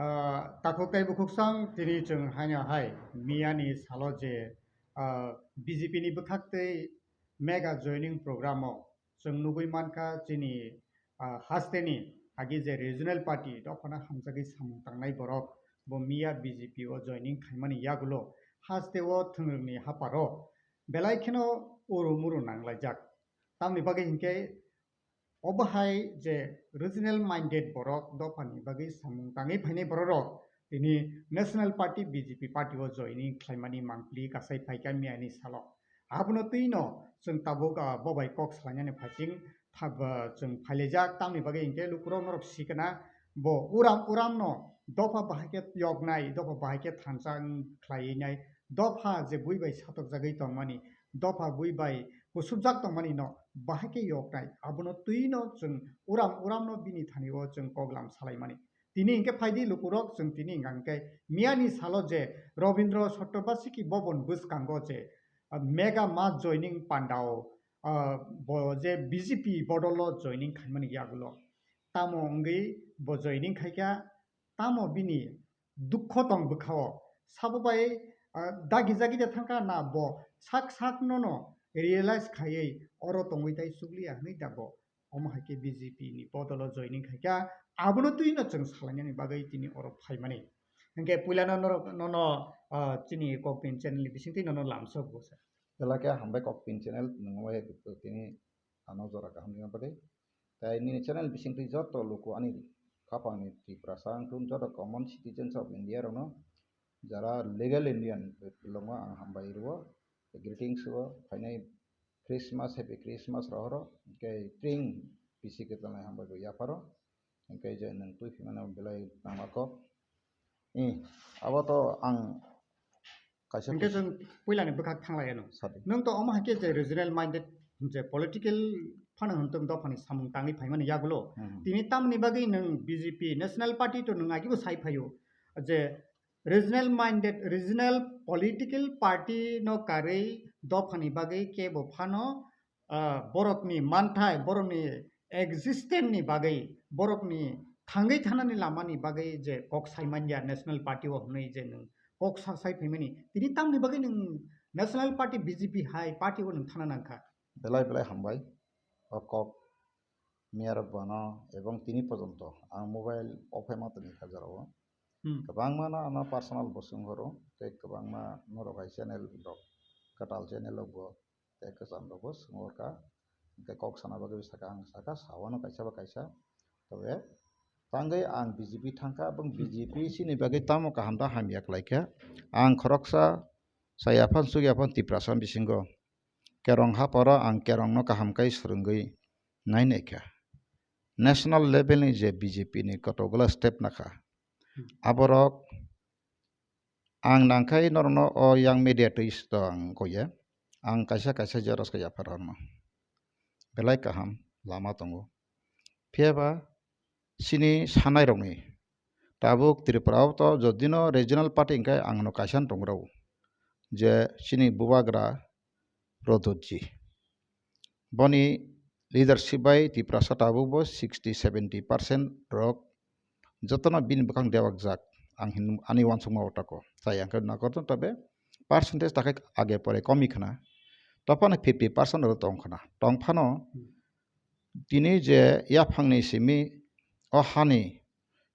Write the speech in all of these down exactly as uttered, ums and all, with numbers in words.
Ah, takhuk tei bukhuk sang tini chwng haino hai miyani salo je, ah, B J P ni bwkhak tei mega joining program o chwng nugui mankha chini, ah, hasteni agi je regional party dophano hamjagwi samung tangnai borok bo miya B J P o joining khaimani yagulo haste o thwngrwngni haparo belai kheno uru muru nanglaijak. Tamni bagwi hinkhe obo hai je regional minded borok dophani bagwi samung tangwi phainai bororok tini National Party B J P party o joining khlaimani mangpili kasai phaikha miyani salo. Abono twino chwng tabuk, ah, bo bai kok salainani phaising thab, ah, chwng phailaijak, tamni bagwi hinkhe lukurok norok sikana bo uram uramno dopha bahai khe yoknai, dopha bahai khe thansa wng khlaiwi nai, dopha je bui bai satokjagwi tongmani, dopha bui bai kusubjak tongmani no bahai khe yoknai, abono twino chwng uram uramno bini thani o chwng koklam salaimani. Tini hinkhe phaidi lukurok chwng tini hinkha hinkhe miyani salo je Robindra Chaturvasiki Bhavan bwskango je, ah, mega mass joining pandao, ah, bo je B J P bodolo joining khaimani yagulo. Tamo wngwi bo joining khaikha, tamo bini dukho tong bwkhao. Sabo bai, ah, dagi jagi de thangkha na bo sak sak nono realize khaiwi oro tongwi tai chukliya hwnwi da bo. Omo hai khe B J P ni bodolo joining khaikha, abono twino chwng salainani bagwi tini oro phaimani. Hinkhe puilano norok nono, ah, chini Kokpin channel ni bisingtwi nono lamsok bo sir. Belai khe hambai Kokpin channel, nwng bai tini ano jora kaham ni bagwi. Tai nini channel bisingtwi joto luku ani khapangni Tiprasa wngthun joto common citizens of India rokno jara legal Indian belokno ang hambai rwo, greetings rwo, phainai Christmas, Happy Christmas rohoro, hinkhe tring bisi kwtalnai hambai bo yapharo, hinkhe je nwng twi phimano belai nangma kok. I, abo to ang kaisa Hinkhe kis- chwng puilani bwkhak thanglaiya no. Sadi. Nwng to omo hai khe je regional minded je political phano hwn tong dophani samung tangwi phaimani yagulo. Hmm. Tini tamni bagwi nwng B J P National Party to nwng agibo sai phaio je regional minded, regional political party no karwi dophani bagwi kebo phano, ah, borokni manthai, borokni existence ni bagwi, borokni thangwi thanani lamani bagwi je kok saimanya National Party o hwnwi je nwng kok sa-, sai phaimani. Tini tamni bagwi nwng National Party B J P hai party o nwng thana nangkha. Belai belai hambai. O kok miyarok bano ebong tini pojonto ang mobile off hai ma tongwi kha jorao. Hmm. Kwbangma no ano personal bo swnghoro, tei kwbangma norok hai channel rok, kwtal channel rok bo tei kwcham rok bo swnghorkha. Hinkhe kok sana bagwi saka ang saka, sawano kaisa ba kaisa. Tobe tangwi ang B J P thangkha, abong B J P chini bagwi tamo kaham da hamya khlaikha. Ang khoroksa chaya phano chukya phano Tiprasa bisingo. Kerong haparo ang kerongno kaham khe swrwngwi nai naikha. National level ni je B J P ni kotokgola step nakha. Hmm. Aborok ang nangkhai norokno o yang media twi to ang koi ya. Ang kaisa kaisa jeros khe yaphar rwno. Belai kaham lama tongo. Phiya ba chini sanai rokni tabuk Tripura o to jodino regional party hinkhe ang no kaisa tong rw je chini bubagra Prodotji. Boni leadership bai Tiprasa tabuk bo sixty seventy percent rok jotono bini bwkhang dewak jak. Ang hin ani uansukma o tako. Tai ang khe nokor tong tabe percentage takhai age pore komi khna. Tophano fifty percent rok tong khna. Tong phano tini je yaphangni simi o hani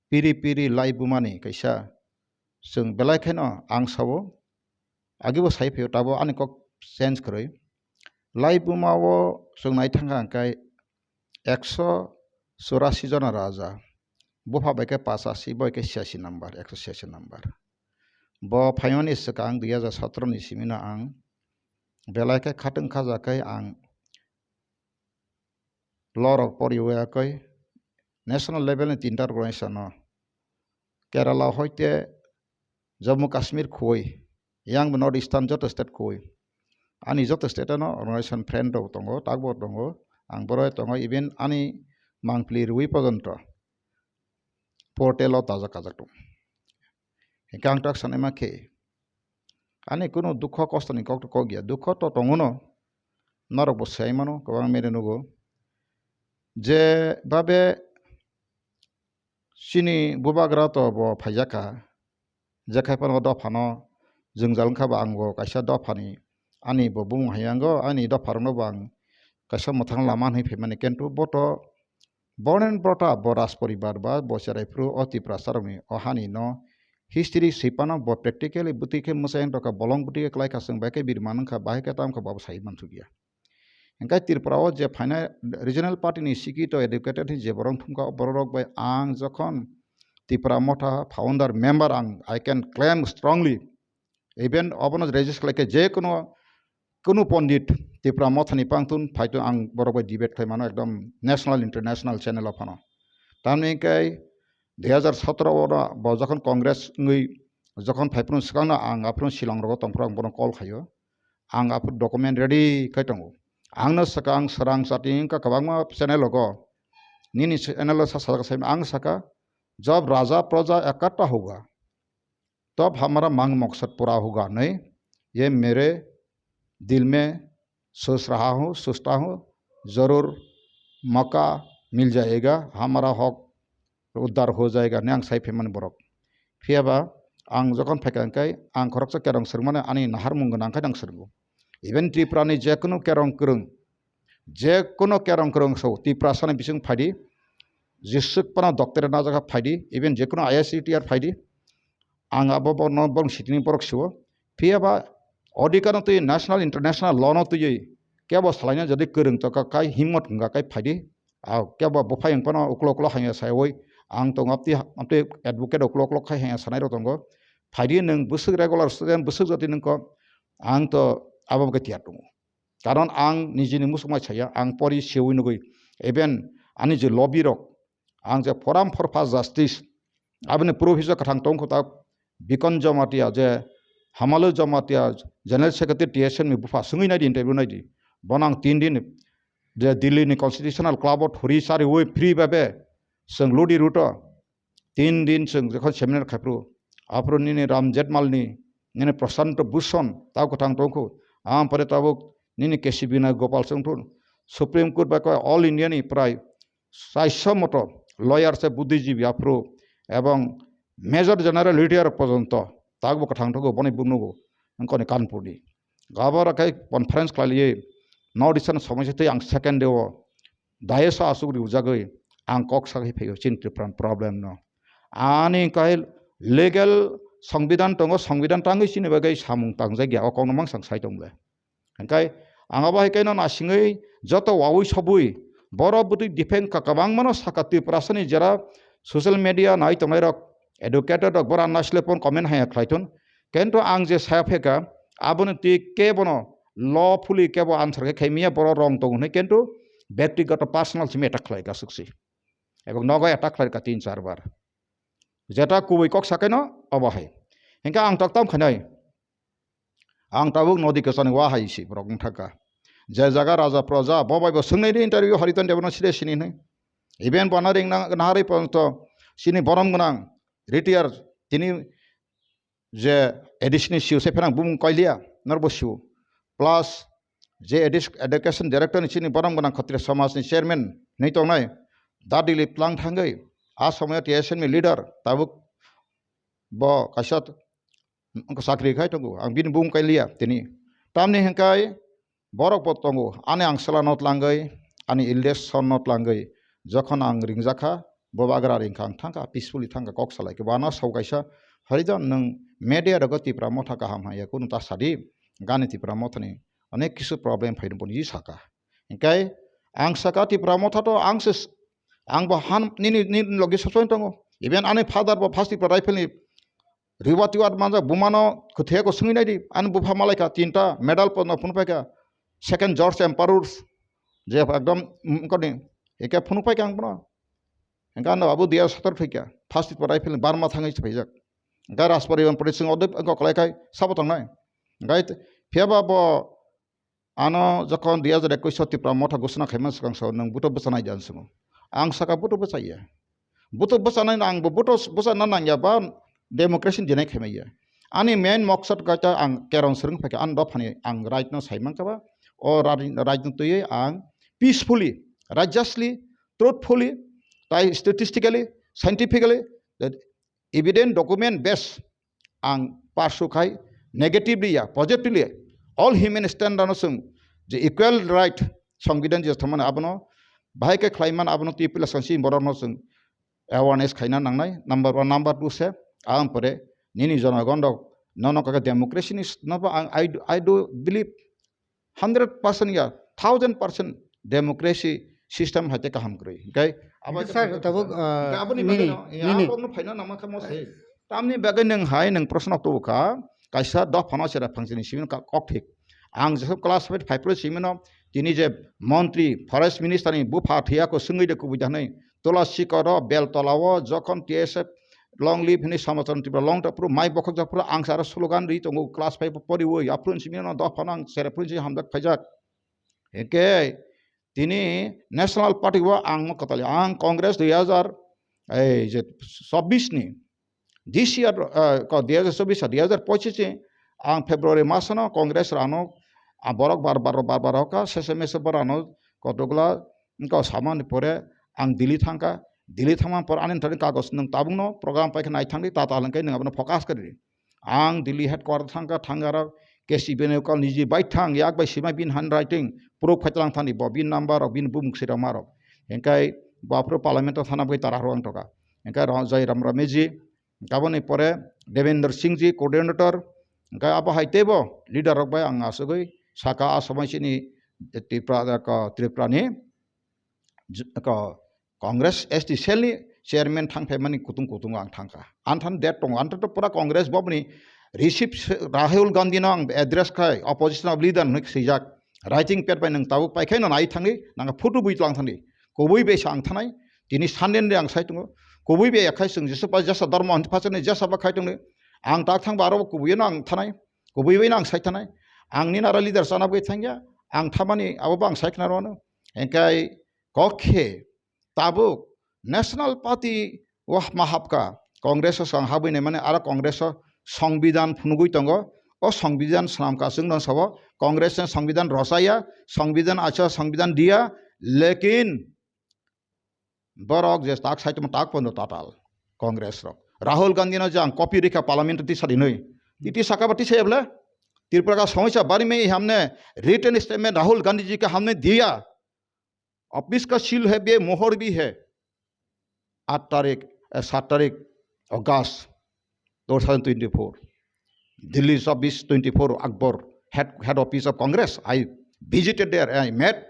piri piri laibumani kaisa chwng belai kheno ang sao. Agibo sai phio tabo ani kok change kwrwi. Laibuma o chwng nai thangkha hwnkhe ekso churasi jona raja. Bupha bai khe pachasi, bai khe siasi number, ekso siasi number. Bo phaimani swkang dui hajar sotro ni simi no ang belai khe khatwng khajakhe ang law rok poriwi yakwi national level ni tinta organization no Kerala hoite Jammu Kashmir khuwi, yang bo North Eastern joto state khuwi. Ani joto state no organization friend rok tongo, takbo tongo, ang boro tongo, even ani mangpili rwi pojonto portal o tajak kajak tongo. Hinkhe ang tak sanai ma khe, ani kunu dukho kosto ni kok to kok ya, dukho to tongo no, norok bo sai mano, kwbang mere nugo. Je babe Chini bubagra to bo phaijakha, jekhai phano dophano jwngjal wngkha ba ang bo kaisa dophani, ani bo bumung hai yango, ani dopharokno bo ang kaisa mwthang lama hinwi phaimani, kintu bo to born and brought up, bo raj poribar ba bo cherai phuru o Tiprasarokni o hani no history swi phano bo practically bwtwi khe mwchang tongkha, bolong bwtwi khe klai kha, chwng bai khe birman wngkha, bahai khe tam kha, bo sai manthokya. Hingkhe Tripura o je phainai regional party ni sikito educated hinwi je borok thumkha, o borok rok bai ang jokhon Tipra Motha founder member, ang, I can claim strongly, even obono register khlai khe je kuno, kuno pondit Tipra Motha ni pangthun phaitun ang borok bai debate khlai mano ekdom national international channel o phano. Tamni hingkhe dui hazar sotoro o bo jokhon Congress wngwi jokhon phaiphuru swkangno ang aphuru Shillong rogo tongphuru ang bono call khaio. Ang aphuru document ready khai tongo. Angno saka ang swrang chati wngkha kwbangma channel rogo. Nini channel o sa sajak sai ang saka, "Jab raja praja ekatta hoga, tab hamara mang maksad pura hoga," hinwi, "Ye mere dil mein soch raha hu, sochta hu, zarur mauka mil jayega, hamara hok uddar ho jayega," hinwi ang sai phaimani borok. Phiya ba ang jokhon phaikha hwnkhe ang khoroksa kerong swrwngmani ani naharmung gwnang khe ang swrwngo. Even Tripura ni je kunu kerong kwrwng, je kunu kerong kwrwng so Tiprasa ni bising phaidi, jeswk phano doctorate najak phaidi, even je kunu I A S, I T R phaidi, ang abo bo no bong sitini borok siwo. Phiya ba odhikar no twi national international law no twiwi kebo salaina jodi kwrwng to ka kai himmat hwnga kai phaidi. A kebo buphai wng phano uklo uklo hanya saiwi ang tong apti, apti advocate uklo uklo khai hanya sanai rok tongo. Phaidi nwng bwswk regular student bwswk jodi nwng ko ang to abo khe tiyar tongo. Karon ang nijini musukmai saya, ang pori sewi nugwi. Even ani je lobby rok, ang je Forum for Fast Justice, aboni professor kwthang tongkhu ta Bikon Jamatia, je Hamalu Jamatia, General Secretary T S N ni bupha, swngwi naidi, interview naidi. Bono ang tin din je Delhi ni Constitutional Club o thuri sariwi free babe, swng ludi ruto. Tin din chwng jokhon seminar khaiphuru, aphuru nini Ram Jetmalni, nini Prashanto Bhushan, tabo kwthang tongkhu. Ampore tabuk nini K C Vinay Gopal chwngthun. Supreme Court bai koi All India ni prai chairso moto lawyer se buddhijibi aphuru ebong Major General retire porjonto tabukbo kwthang tongkhu boni buknugo wngkoni Kanpurni. Gabara khe conference khlailiye North Eastern somosya tei ang second day o dais o aswk riwjagwi ang kok sakwi phaio chini Tripura ni problem no. Ani hwnkhe legal songbidan tongo, songbidan tangwi chini bagwi samung tangjakya, o kokno mang sang sai tong le. Hwnkhe ang abo hai khe no nasingwi joto wawi sobwi borok bwtwi defend ka kwbangma no saka Tiprasa ni jera social media nai tongnai rok educated rok bora naisle phone comment haya khlai thun. Kento ang je saya pheka, aboni twi kebono lawfully kebo answer khe khaimiya, borok wrong tongo hinwi, kento bektigoto personal simi attack khlai ka swk si. Ebong nogo attack khlai ka tin char bar. Jeta kubui kok sakeno obo hai. Hingke ang tok tam khainai. Ang tabuk nodi kwchani wa hai si borok wng thaka. Je jaga raja proja bo bai bo swngnai di interview Hariton Debbarma side sini hinwi. Even bo naring na, naharwi ponto sini borom gwnang retire tini je A D C ni C E O se pherang bumung koilia norbo siu. Plus je A D C education director ni chini borom gwnang Khatriya Samaj ni chairman hinwi tongnai Da Dilip Tlang thangwi a somoyo T S N ni leader tabuk bo kaisa t-, wngkha chakri khai tongo. Ang bini bumung koilia tini. Tamni hwnkhe borok bo tongo, ani ang sela no tlangwi, ani election no tlangwi, jokhon ang ringjakha, bo bagra ringkha, ang thangkha, peacefully thangkha, kok salai khe. Bo ano sau kaisa, "Harijan, nwng media rogo Tipra Motha kaham haiya, kunu ta sadi, gani Tipra Motha ni onek kisu problem phaino," boni saka. Hingkai ang saka, "Tipra Motha to ang se, ang bo han nini, nini logi sochoi tongo." Even ani father bo first Tipra Rifle ni Riwati ward manjak bumano kwthwi ko swngwi naidi. Ani bupha malaikha tinta medal pono phunukphaikha. Second George Emperor je ekdom, mm, koni, eke phunukphaikha ang bono. Engkha ano abu dia sator phaikha. First Tipra Rifle Burma thangwi se phaijak. Engkha Raspari Emperor chwng odep engkha kwlaikhai sabo tongnai. Engkha phiya ba bo Ano jokhon dui hajar ekush o Tipra Motha gosona khaima swkang sao nwng buto bwchanai di? Ang swngo. Ang saka buto bwchaiya. Buto bwchanai no ang bo buto bwchana nangya ba democracy ni dinai khaimaiya. Ani main moksod kaita ang kerong swrwng phaikha, ang dophani ang right no sai mankha ba. O right, right no twiwi ang peacefully, righteously, truthfully, tai statistically scientifically, that evident document based ang pursue khai negatively ya positively all human standard no chwng je equal right songbidan je thamani abono bahai khe khlai man abono twi pila sangsi borok no chwng awareness khaina nangnai number one, number two se ang pore nini jonogon rok nono kaka democracy ni s- no ba ang I do, I do believe hundred percent ya thousand percent democracy system hai te kaham kwrwi. Hingke abo Hingke sir, tabuk, ah, hingke aboni nini, bagwi no, ya, nini. Abokno phaina nangma kha mo se. Tamni bagwi nwng hai nwng proshno tubu kha, kaisa dophano chera phangsini simi ka kok thik. Ang jesok class five, five pro simi no tini je montri forest minister ni bupha thiya ko swngwi de kubui da hwnwi tola sikoro bel tola o jokhon T S F long live hwnwi samachar Tripura long ta phuru mai bokhok jak phuru ang sara slogan ri tongo class five poriwi aphuru simi no dophano ang chera phuru hamjak phaijak. Hingke tini National Party o ang kwtal ang Congress dui hazar ei je chobbish ni this year, eh, ko dui hazar chobbish dui hazar pochis ni ang February masano Congress rano ang borok bar bar bar bar hoka sese mese borano kotokla ko samani pore ang Delhi thangka. Delhi thangma por ani thani kagos nwng tabukno program paikha nai thangdi ta ta hwnkhe nwng abono focus kwrwi. Ang Delhi headquarter thangkha, thangkha rok K C B ni kol niji bai thang, yak bai sima bin handwriting, proof khai tlang thani bo bin number rok, bin bumung sirok ma rok. Hingkai bo aphuru parliament o thana bai tara rok ang toka. Hingkai ro-, Jai Ram Rameji, aboni pore Devendra Singh ji, coordinator, hingkai abo hai teibo leader rok bai ang asugui saka a somoi chini Tripura, ko Tripura ni j-, ko Congress S T cell ni chairman thang phaimani kutung kutung ang thangkha. Anthan date tongo, anthan to pura Congress bobni receive se-, Rahul Gandhi no ang address khai, opposition of leader hwnwi swijak. Writing pad bai nwng tabuk paikhaino nai thangwi, nang photo bui tlang thangdi. Kubui bai sa ang thanai, tini sanden de ang sai tongo. Kubui bai yakhai chwng jesa pa jesa dormo hwnti phasani jesa ba khai tongni. Ang tak thang ba aro kubui no ang thanai, kubui bai no ang sai thanai. Ang ni nara leader chana bai thangya, ang thamani abo ba ang sai khna rwno. Hingkai kok khe tabuk National Party o ma hapka, Congress o swkang habwi nai mani, aro Congress o songbidan phunugwi tongo. O songbidan swnamka chwng no sabo Congress ni songbidan rwchaya, songbidan acha, songbidan diya, lekin borok je tak sai tongma tak pono tatal Congress rok. Rahul Gandhi no je ang copy rikha parliament o tisa dinwi. Iti saka ba tisa ya bole? Tripura ka somosa bari me hamne written statement Rahul Gandhi ji ka hamne diya. Office ka seal hai be mohor bhi hai. Aat tarik, eh, saat tarik August two thousand twenty-four. Delhi office twenty-four Akbar head, head office of Congress. I visited there and I met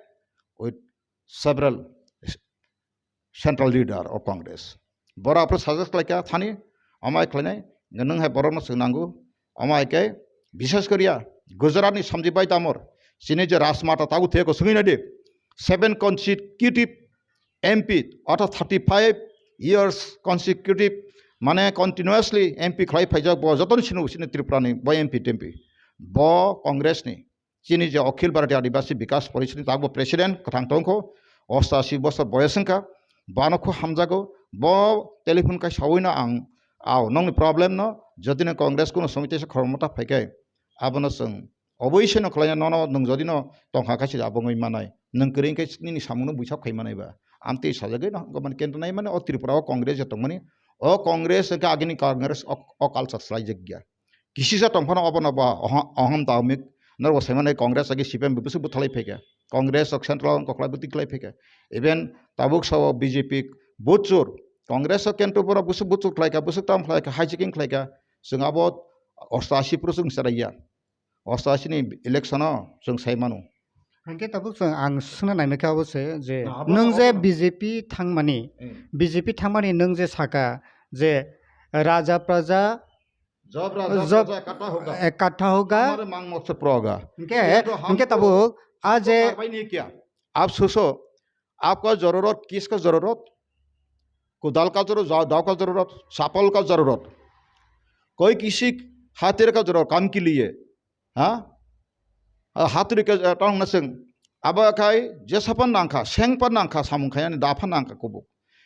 with several central leader of Congress. Bora aphuru suggest khlaikha thani, amai khlainai, nwng hai borokno chwng nango, amai khe bishes koriya, Gujarat ni Samjit Bhai Tamor, chini je Rajmata tabu theko swngwi naidi, seven consecutive M P, ortho thirty-five years consecutive, mane continuously M P khlai phaijak bo, jotoni sino sini Tripura ni bo M P T M P, bo Congress ni, chini je Akhil Bharatiya Adivasi Bikas Parishad ni tabuk president kwthang tongkho, ostashi bosor boyos wngkha, bano kho hamjago, bo telephone kai sawino ang, "Ao, nongni problem no, jodi no Congress kuno somite se khorokma ta phaikai, abono chwng oboise no khlaina nono nwng jodi no tongkha kaisa abo wngwi manai, nwng kwrwi wngkhe nini samungno buisap khai manai ba." Amtwi sajagwi no hwnko mani kento nai mani o Tripura o Congress je tongmani, o Congress wngkha agini Congress o, o culture swlaijak ya. Kisisa tongphano obono bo oho-, ohom daomik norbo saimanai Congress agi C P M bwswk bwthalai phaikha. Congress rok central o koklai bwtwi kwlai phaikha. Even tabuk sao B J P buchur, Congress o kento borok bwswk buchur khlaikha, bwswk tam khlaikha, hijacking khlaikha. Chwng abo ostashi phuru chwng chwraia. Ostashi ni election o chwng sai mano. Hingke tabuk chwng ang swngna naimikha abo se je, na, abo nwng no, je abo no. B J P thangmani, Hmm. B J P thangmani nwng je saka je raja praja Job raja job, praja ekata hoga. Ekata hoga. Hamare mang mokse proga. Hingke, ye to hingke hamko tabuk, a je karbai nahi kya? Aap socho, aapka zarurat kiska zarurat? Kudal ka zarurat, ja-, daw ka zarurat, chapal ka zarurat? Koi kisi hatir ka zarurat, kam ke liye? Ha? A, hatir ka, eh, tong na seng. Abo khai, jesa pan nangkha, seng pan nangkha, samung khainani da pan nangkha kubuk.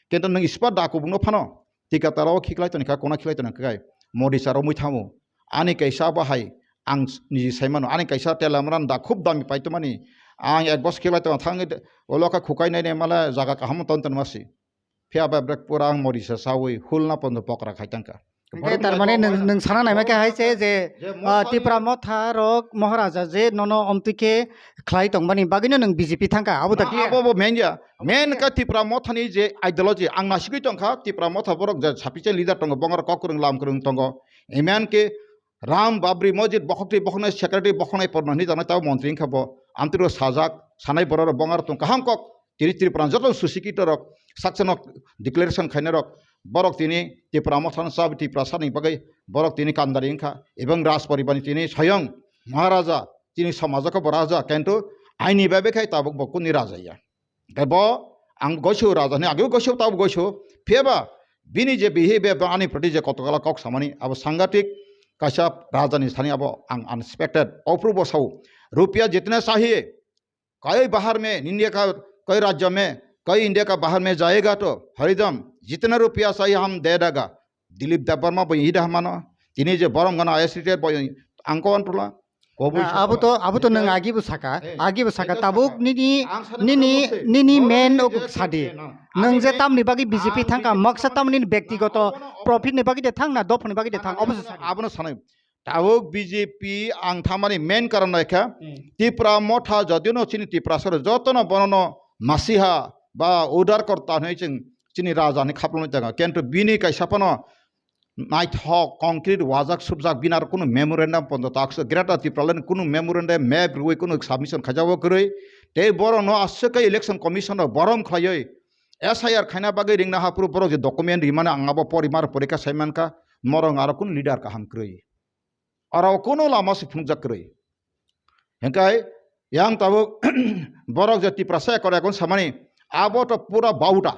Kintu nwng ispa da kubuk no phano. Tika tara o khiklai toni kha, kona khiklai toni kha kai. Modi sar o mui thamu. Ani kaisa bahai, ang s-, niji sai mano. Ani kaisa telamran da khub dami pai tongmani. Ang ek bos khiklai tong thang, olo kha khukai nai nai mala jaga kaham ton ton masi. Phiya ba bebak pura ang mori se sawi hulna pondo pokra khai tangkha. Hingke tar mane nwng, nwng sana naima khe hai se je, je ah, Motha ni Tipra Motha rok Maharaja je nono omtwi khe khlai tongmani bagwino nwng B J P thangkha, abo da Na, clear? Abo bo main ya. Main ka Tipra Motha ni je ideology, ang nasigwi tongkha, Tipra Motha borok je sapichen leader tongo, bongrok kok kwrwng lam kwrwng tongo. Eman ke Ram Babri Masjid bokhok twi bokhoknai, secretary bokhoknai porno hinwi tanai tabo montri wngkha bo. Amtwiro sajak, sanai borok rok bongrok tong kaham kok. Tini Tripura joto susikito rok sakchano declaration khainai rok, borok tini Tipra Motha no chabi Tiprasa ni bagwi borok tini kandari wngkha. Ebong Raj Poribar ni tini soyong Maharaja, tini somajo khe bo raja, kintu aini bai bai khai tabuk bo kuni raja ya. Tei bo ang goisu raja hinwi ageo goisu, tabuk goisu. Phiya ba bini je behavior, bo ani proti je kotokala kok samani, abo sangatik kaisa raja ni thani abo ang unexpected. Ophurubo sao, "Rupiya jitna chahiye, koi bahar mein, India ka koi rajya mein, koi India ka bahar mein jayega to haridam, jitna rupiya chahiye hum de dega." Dilip Debbarma bo ida hamano. Tini je borom gana I S T bo angko antula. Kobui Ah, abo to, abo to nwng agi bo saka, eh, agi bo saka, tabuk nini, ang sana nini, nini men ok sadi. Nwng je tamni bagwi B J P thangka, maksa tamni nini bektigoto profit ni bagwi de thang na, dophani bagwi de thang, obo se sadi. Abono sanai. Tabuk B J P ang thamani men karon naikha. Hmm. Tipra Motha jodino chini Tiprasa rok jotono bonono masiha ba udar korta hinwi chwng chini raja hinwi khaplangwi tongkha. Kintu bini kaisa phano naithok, concrete, wajak, subjak, bini aro kunu memorandum pondo taksa Greater Tipraland kunu memorandum, map rwui kunu submission khaijabo kwrwi. Tei borokno aswk khe Election Commission rok borom khlaiwi S I R khaina bagwi ringna haphuru borok je document rimani ang abo porimar porikha saimankha, morok aro kunu leader kaham kwrwi. Aro kunu lama se phunukjak kwrwi. Hingkai yang tabuk borok je Tiprasa ekor ekon samani abo to pura bauta.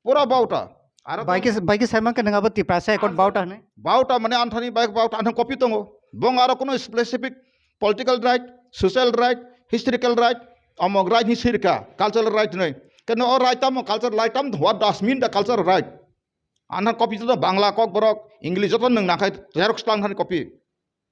Pura bauta. Aro baiki, baiki saiman khe nang abo Tiprasa ekot bauta hwnwi? Bauta mane anthani bai bauta anthani kopi tongo. Bong aro kuno specific political right, social right, historical right, amok right ni sirka, cultural right hwnwi. Keno o right tamo cultural right tam what does mean the cultural right? Anthani kopi joto Bangla kok borok, English joto nwng nakhai xerox tang thani kopi.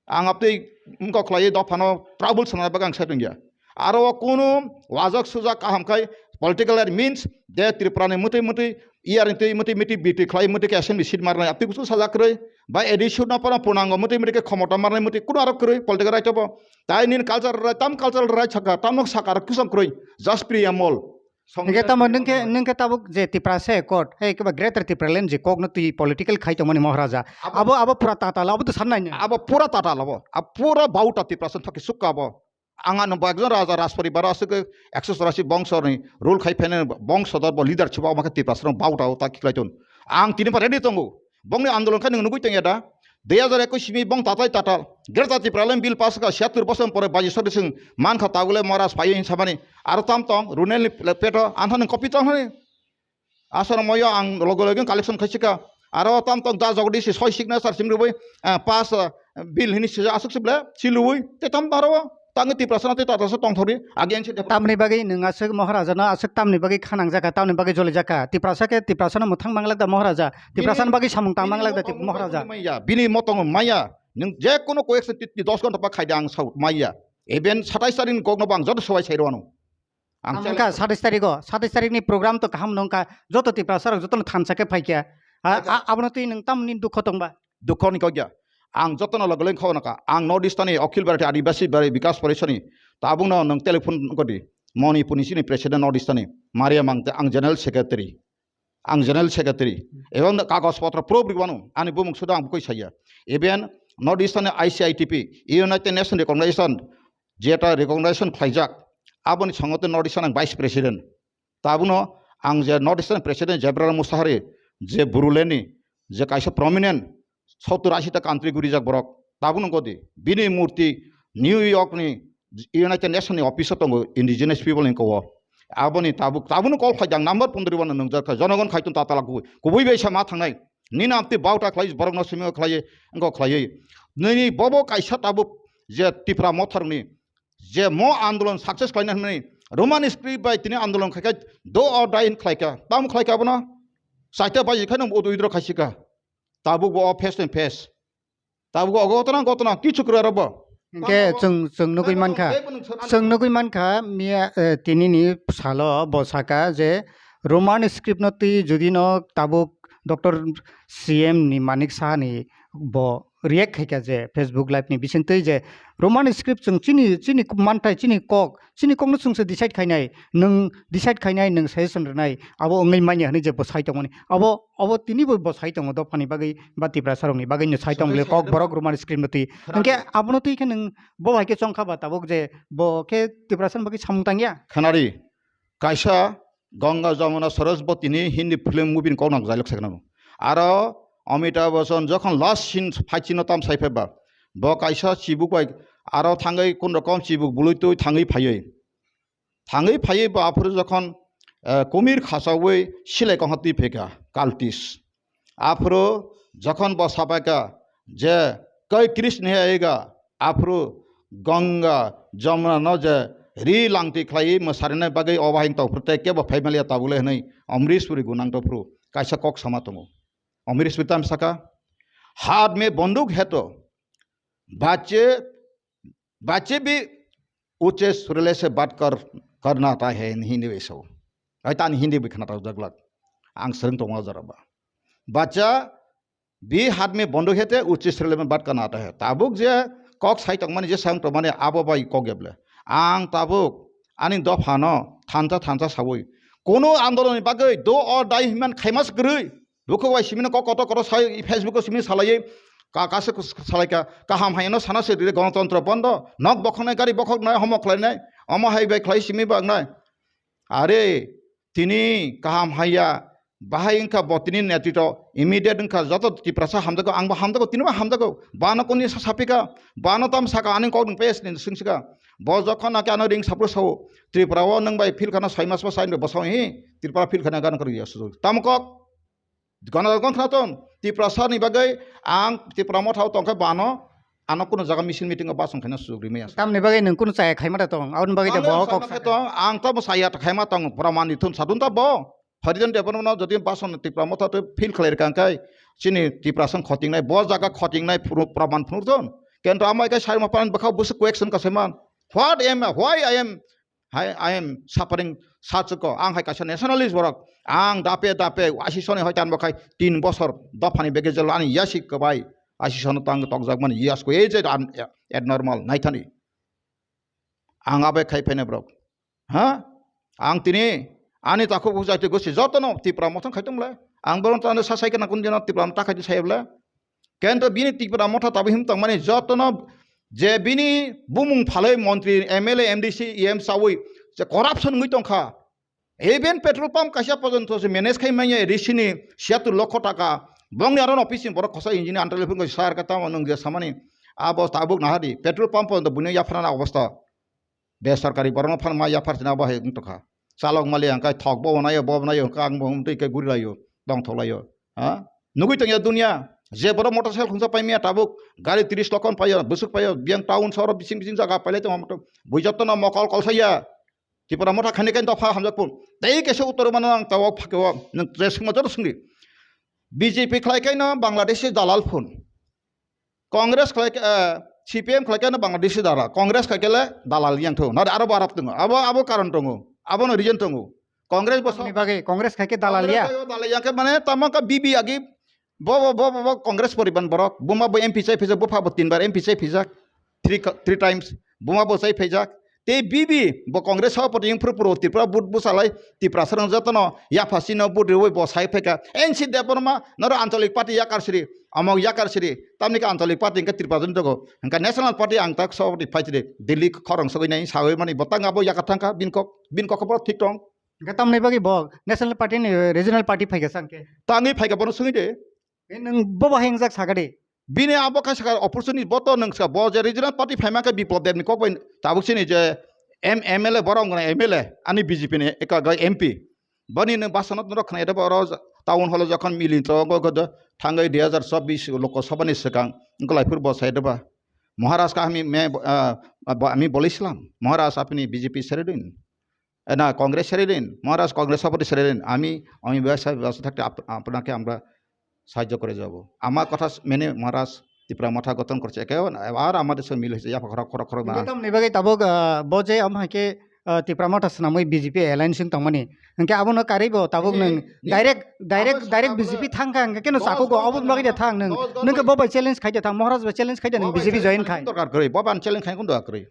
Ang aptwi wngkok khlaiwi dophano trouble sana bagwi ang sai tongya. Aro o kunu wajak sujak kaham khai political right means de Tripura ni mwtwi mwtwi E R ni twi mwtwi mwtwi B T khlai mwtwi khe assembly seat marnai aptwi kusu sajak kwrwi. Ba A D C no pono punango mwtwi mwtwi khe khomota marnai mwtwi kunu aro kwrwi political right bo. Tai nini cultural right, tam cultural right saka, tam nok saka aro kisam kwrwi. Just Priya Mol. Hingke tamo nung khe, nung khe tabuk je Tiprasa Accord, hai khe ba Greater Tipraland je kokno twi political khai tongmani Maharaja. Abo, abo pura tatal, abo to san nai nai. Abo pura tatal abo. Abo pura bauta Tiprasa thok khe sukka abo. Ang ano bo ekjon raja Rajporibar aswk ekso chorasi bongso ni rule khai phainai bongso dor bo leader chibo ama khe Tiprasa rok bauta o ta khiklai ton. Ang tini pha ready tongo. Bongni andolon khe nwng nugui tongya da? Dui hazar ekwis simi bong tatai tatal. Greater Tipraland bill pass kha siyattur bosor pore baji sori sing mankha tabule Maharaj payo hin samani. Aro tam tong, Runel ni peto, antha nwng copy tong hani. Aswrwng moyo ang logo logo collection khai sika. Aro tam tong da jogdi si soi signature sim rubui, ah, pass, ah, bill hini sija aswk sible, silubui, te tam baro. Tangwi Tiprasa na tei Tata sa tongthori, again se. Tamni bagwi nwng aswk Maharaja no aswk tamni bagwi khanang jaka, tamni bagwi joli jaka. Tiprasa khe Tiprasa no mwthang manglak da Maharaja. Tiprasa ni bagwi samung tang manglak da Maharaja. Bini motong maya. Nwng je kono koyek se titni dos ghonta pa khaida ang sao maya. Even satais tarik ni kokno bo ang joto sobai sai rwano. Ang wngkha satais tarik o, satais tarik ni program to kaham wngkha. Joto Tiprasa rok joto no thansa khe phaikha. Abono twi nwng tamni dukho tongba? Dukho ni kok ya. Ang jotono logo leng khobor naka. Ang North East ni Akhil Bharatiya Adibasi Bari Bikas Parishad ni. Tabuk no nwng telephone kodi. Manipur ni sini president North East ni. Maria Mangte ang general secretary. Ang general secretary. Ebong kagoj potro proof ribano. Ani bumung suda ang bukoi saya. Even North East ni I C I T P, United Nation Recognization, jeta recognization khlaijak. Aboni songote North East ang vice president. Tabuno ang je North Eastern President Jebral Musahari je Buruleni je kaisa prominent sottur ashi ta country gurijak borok tabuno godi bini murti New York ni United Nation ni office o tongo indigenous people ni kowo aboni tabuk tabuno call khaijak number pondri wano nungjak kha jonogon khaiton tatala kubui kubui bai sama thangnai nini amtwi bauta khlai borok no simi khlai wngkok khlai nini bobo kaisa tabuk je Tipra mothar ni je mo andolon success khlaina hwnwi Roman script bai tini andolon khaikha do or die hin khlaikha. Tamo khlaikha abono? Chaita baji khaino withdraw khaisika. Tabuk bo o face to face. Tabuk o gotona gotona kichu kwrwi aro bo. Hingke chwng, chwng nugui mankha. Chwng nugui mankha miya, eh, tini ni salo bo saka je Roman script no twi jodi no tabuk Doctor C M ni Manik Saha ni bo react khaikha je Facebook live ni bisingtwi je Roman script chwng chini, chini manthai, chini kok, chini kok no chwng se decide khainai, nwng decide khainai, nwng suggestion rwnai, abo wngwi manya hwnwi je bo sai tongmani, abo, abo tini bo, bo sai tongo dophani bagwi ba Tiprasa rokni bagwi no sai tong bwle kok borok Roman script no twi. Hwnkhe abono twi khe nwng bo hai khe chongkha ba tabuk je bo khe Tiprasa ni bagwi samung tangya. Khanari. Kaisa Ganga Jamuna Saraswati ni Hindi film movie ni kok nang jailok sai khna. Aro Amitabh Bachchan jokhon last scene fight scene o tam sai phaiba, bo kaisa chibuk bai aro thangwi kun rokom chibuk bului twi thangwi phaiwi. Thangwi phaiwi bo aphuru jokhon, eh, kumir khasawi silai kongha twi phaikha, cultist. Aphuru jokhon bo sabaikha je kai Krishna he ayega, aphuru Ganga, Jamuna no je ri langti khlaiwi mwsarinai bagwi obo hai tongphuru tei kebo phai maliya tabuk le hwnwi Amrish Puri gunang tongphuru kaisa kok sama tongo. Amrish Puri tam saka, "Haath mein banduk hai to, bache, bache bhi uche surle se baat kar, karna aata hai," Hindi bai sao. Ai tani Hindi bai khna tau jaglak. Ang swrwng tongma jora ba. Bacha bhi haath mein banduk hai te uche surle mein baat karna aata hai. Tabuk je kok sai tongmani je sang tongmani abo bai kok ya bwle. Ang tabuk ani dophano thansa thansa sawi. Kono andolon ni bagwi do or die hwnman khaimas kwrwi. Bukhuk bai simino kok kotor kotor sai Facebook o simino salaiwi ka-, kaisa kus-, salaikha kaham hai no sana se dire Ganatantro bondo. Nok bokhoknai gari bokhoknai homo khlainai. Omo hai bai khlai simi bagnai. Are tini kaham haiya, bahai wngkha bo tini netito, immediate wngkha joto Tiprasa hamjago, angbo hamjago, tinibo hamjago. Bano kuni sa sapika, bano tam saka ani kok nwng pes ni swngsika. Bo jokhon nake ano ring sapro sao, Tripura o nwng bai phil khana soi mas bo sai bosong hi, Tripura phil khana gan kari ya sujuk. Tamo kok, gana gon khna ton, Tiprasa ni bagwi ang Tipra Motha o tongkha bano, ano kuno jaga misil meeting o basong khaina sujuk rimaya. Tamni bagwi nwng kuno chaya khaima da tong, aboni bagwi da bo kok sa tong, ang tamo saya khaima tong, praman ni thun sadun ta bo. Harijan Debbarma no jodi bason Tipra Motha tei feel khlai rwkha hwnkhe chini Tiprasa wng khotingnai, bo jaga khotingnai phuru-, praman phunukdon. Kento amo hai khe Sarima Paran bwkhao bwswk question kasaiman. What am, why I am, I, I am suffering such a ko? Ang hai kaisa nationalist borok. Ang dape dape ashi soni hoi tanbo khai tin bosor dophani bege jelo ani yasi kwbai ashi sono tang tokjakmani yasko ei je an-, abnormal naithani. Ang abai khai phaina borok. Ha? Ang tini ani takhuk bukhuk jati gosi jotono Tipra Motha khai tongla. Ang borom tano sa sai kana kun dino Tipra Motha khai sai bla. Kento bini Tipra Motha tabi him tongmani jotono je bini bumung phalai montri, M L A, M D C, E M sawi je corruption ngui tongkha. Even petrol pump kaisa porjonto se manage khai manya risini siyattur lokho taka. Bongni aro office ni borok khosa engineer antal phungo sar ka tamo nung je samani. Abo tabuk nahadi petrol pump porjonto buino yapharana obostha. Besarkari borokno phan ma yaphar sina bo hai wng tongkha. Chalok mali ang kai thok bo nayo, bo nayo, kang bo twi kai guri layo, tong thok layo. Ha? Nugui tongya dunia, je borok motorcycle khungsa pai maya tabuk, gari tris lokon payo, bwswk payo, biyang town sohor bising bising jaga pailai tongo motor. Bui jotono mokol kolsaya. Tipra Motha khani kai dopha hamjak phun. Tei kaisa uttor mano ang tawo phakeo, nwng tre swngma joto swngdi. B J P khlai kai no Bangladeshi dalal phun. Congress khlai khe, eh, C P M khlai khe no Bangladeshi dalal, Congress khai khe le dalal yang thung. Nari aro bo arap tongo. Abo, abo karon tongo. Abo no reason tongo. Congress bo ni bagwi Congress khai khe dalal ya. Congress khai dalal ya khe mane tamo ka B B agi bo, bo, bo, bo, bo Congress poriban borok. Buma bo M P chai phijak, bupha bo tinbar M P chai phijak. Three ka-, three times. Buma bo chai phijak. Tei B B bo Congress hao pati yung phuru phuru Tripura but busalai Tiprasa rang jotono yaphasino but riwi bo sai phaikha. N C Debbarma noro Anchalik Party yakar siri, amok yakar siri, tamni khe Anchalik Party hwnkhe Tripura jani dogo. Hwnkhe National Party ang tak so di phaitide Delhi khorang sogwi nai sawi mani bo tang abo yakar thangkha bin kok, bin kok boro thik tong. Hwnkhe tamni bagwi bo National Party ni Regional Party phaikha sa hwnkhe? Tangwi phaikha bono swngwi de. E nwng bobo hengjak sakha de. Bini abo khe sakha opportunity bo to nwng sakha bo je regional party phaima khe Biplab Deb ni kok bai tabuk sini je M-, M L A borok wngkha M L A ani B J P ni eka ga M P. Boni nwng bwsano norok khna ede ba oro town hall o jokhon mili to go go thangwi dui hazar chobbish Lok Sabha ni swkang wngkha lai phuru bo sai de ba. Maharaj ka ami me, ah, ami bolislam. Maharaj apni B J P sere din. এ, না, কংগ্রেস ছেড়ে দিন, মহারাজ কংগ্রেস সভাপতি ছেড়ে দিন, আমি, আমি ব্যবসা, ব্যবসা থাকতে আপ-, আপনাকে আমরা সাহায্য করে যাব। আমার কথা স-, মেনে মহারাজ ত্রিপুরা মঠা গঠন করছে, একেবারে আবার আমাদের সঙ্গে মিল হয়েছে, ইয়া খরক, খরক, খরক না। Hingke tamni bagwi tabuk, ah, bo je am hai khe ah, Tipra Motha swnamwi B J P alliance wng tongmani. Hwnkhe abono karwi bo tabuk nwng direct, direct, direct B J P thangkha hwnkhe keno chakugo, obo bagwi de thang nwng. Nwng khe bo bai challenge khai de thang, Maharaj bai challenge khai de nwng B J P join khai. Dorkar kwrwi, bo ban challenge khai kun dorkar kwrwi.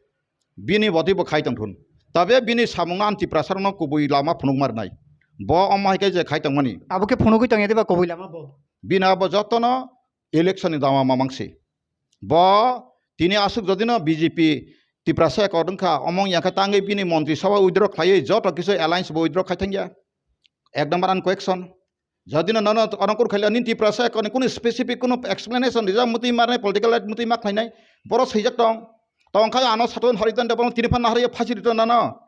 Bini botwi bo khai tongthun. Tabe bini samungno ang Tiprasarokno kubui lama phunuk marnai. Bo omo hai khe je khai tongmani. Abo khe phunugwi tongya diba kubui lama bo? Bini abo jotono election ni dama mamang se. Bo tini aswk jodi no B J P Tiprasa accord wngkha, omo wngya khe tangwi bini montri sabha withdraw khlaiwi joto kisu alliance bo withdraw khai thangya. Ek number ani question. Jodi no nono ono kur khaila nini Tiprasa accord ni kunu specific kunu explanation rijak mutwi marnai, political right mutwi ma khlainai. Boro swijak tong. Tong khai ano sato Harijan Debbarma tini phan nahari phasi rito nano.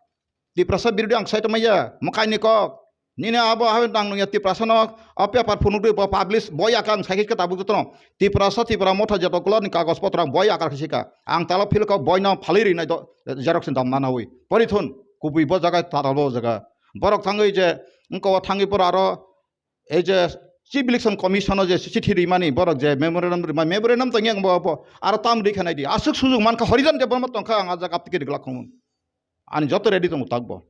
Tiprasa birodhi ang sai tongmaya, mwkaini kok. Nini abo hai nang nungya Tiprasa no, o paper phunukdwi bo publish, boi aka ang sai khe tabuk jotono. Tiprasa, Tipra Motha joto kulo ni kagoj potro ang boi aka khe sika. Ang talo phil kok boi no phalwi rinai do, xerox ni dam nana wi. Pori thun, kubui bo jaga, tatal bo jaga. Borok thangwi je, wngko thangwi pora aro, ei je Chief Election Commission o je chithi rimani, borok je memorandum rimani, memorandum tongya ang bo, bo, aro tam rikha nai di. Aswk sujung mankha, Harijan Debbarma tongkha ang a jaga aptike riglak khong. Ani joto ready tongo takbo.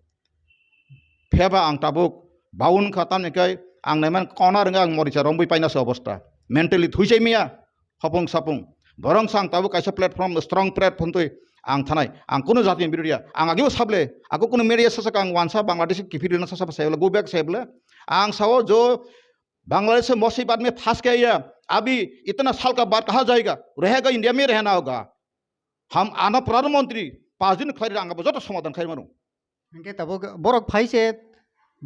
Pheba ang tabuk baun kha tamni kai ang naiman kona rwnga ang moricha rombui paina se obosta. Mentally thuisai miya hopung sapung. Borong sang tabuk kaisa platform, strong platform twi ang thanai. Ang kunu jati birodia. Ang agibo sable. Aku kunu media sasaka ang wansa Bangladesh kiphilna sasa sable. Go back sable. Ang sao jo Bangladesh se mosi bad me phas ke ya. Abi itna sal ka baad kaha jayega? Rehega India mein rehna hoga. Ham ana Pradhan Mantri, paanch din khlai rang abo joto somadhan khai mano. Hingke tabuk borok phai se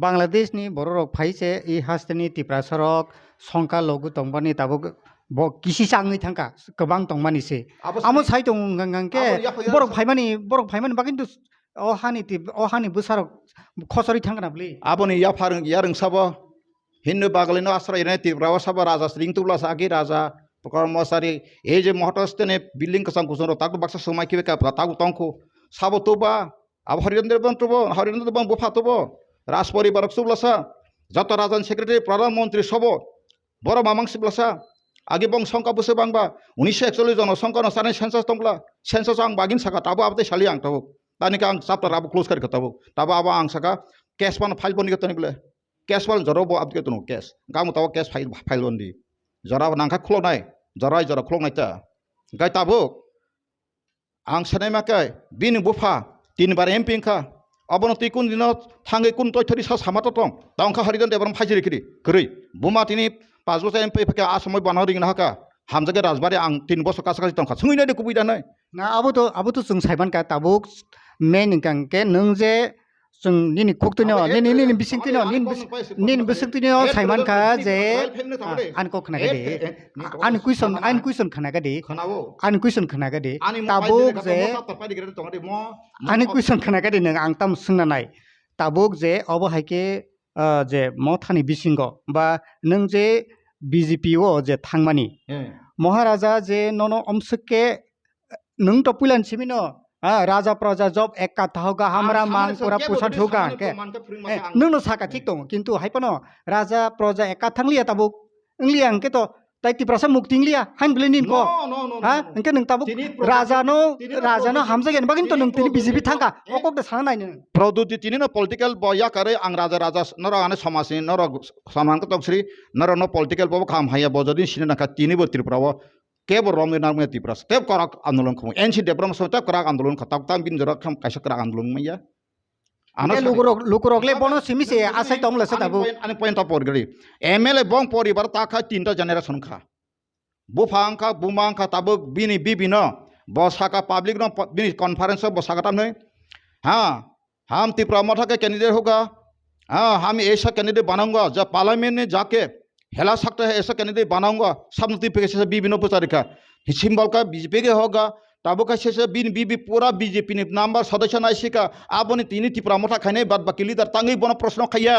Bangladesh ni borok rok phai se i haste ni Tiprasa rok songkha logu tongmani tabuk bo kisi changwi thangkha kwbang tongmani se. Abo amo sai- sai tong hingke abo yaphai borok yaphai phaimani borok phaimani bagwi to o hani tip o hani bwsarok khosori thangkha na bwli. Aboni yaphar yarwng sabo Hindu bagalino asra irinai Tripura o sabo raja sring tubla sa agi raja Kormosari ei je mohoto stene building kwcham kuchung rok tak baksa swmai kibe ka tak tongkhu sabo tuba abo Harirendra bon tubo Harirendra bon bupha tubo Rajpori barok sublasa joto rajan secretary pradhan montri sobo borok mamang siblasa agi bong songka bwswk bangba unisho ekchollish jono songka no sanai census tongla census ang bagin saka tabo abtei sali ang tabuk tani ka ang chapter abo close kari ka tabuk tabo abo ang saka case pano file boni ka tani bole case wal jora bo abdi tongo case. Gamo tawo case file, file on di. Jora nangkha khuloknai, jora jora khuloknai ta. Gai tabuk ang sanai ma kai bini bupha tin bar M P wngkha. Abono twi kun dino thangwi kun toi thori sa sama to tong. Ta wngkha Harijan Debbarma phaijiri khiri. Kwrwi. Buma tini pas bochor M P phaka a somoi bana ring na haka. Hamjagwi Rajbari ang tin bochor kasa kasi tongkha. Sungwi nai de kubui da nai. Na abo to abo to chwng saiman ka tabuk main wngkha hwnkhe nwng je chwng nini khuktwino, nini, nini bisingtwino, nini bis-, nini bisingtwino saimankha je, ah, ani kok khna kadi. Ani question, ani question khna kadi. Ani question khna kadi. Tabuk je, ani question khna kadi nwng ang tam swngna nai. Tabuk je obo hai khe, ah, je mothani bisingo ba nwng je B J P o je thangmani. Maharaja je nono omswk khe nwng to puilan simino, ha, raja praja job ekka thahoga hamra mang pura pusa thuga hwnkhe. Nwng no saka thik tongo, kintu hai phano raja praja ekka thangliya tabuk, wngliya hwnkhe to tai Tiprasa mukti wngliya, hain bwlai nin ko. Ha, hwnkhe nwng tabuk raja no, raja no hamjak yani bagwi to nwng tini B J P thangkha, o kok de sana nai nwng. Prodhuti tini no political bo yakarwi ang raja raja norok ani somaj ni norok samang khe tong sri norok no political bo kham haiya bo jodi sini nangkha tini bo Tripura o Kebo romwi nangmaya Tiprasa tei kwrak andolon khumui. N C Debbarma song tei kwrak andolon kha, tak tak bini jora kham kaisa kwrak andolon maya. Ano lukurok, lukurok le bono simi se asai tong lesa tabuk. Ani point of order. M L A bong poribar ta kha tinta generation kha. Bupha wngkha, buma wngkha, tabuk bini bibi no. Bo saka public no, bini conference o bo saka tamni. Ha, हम तिपरा मोर्चा के कैंडिडेट होगा, हाँ, हम ऐसा कैंडिडेट बनाऊंगा जो पार्लियामेंट में जाके हिला सकता है, ऐसा कैंडिडेट बनाऊंगा। सब नोटिफिकेशन से बीबी नो प्रचार का सिंबल का बीजेपी के होगा। तब का से बीन बीबी पूरा बीजेपी ने नंबर सदस्य नहीं सीखा। अब ने तीन तिपरा मोर्चा खाने बाद बाकी लीडर तंग ही बनो प्रश्न खाया।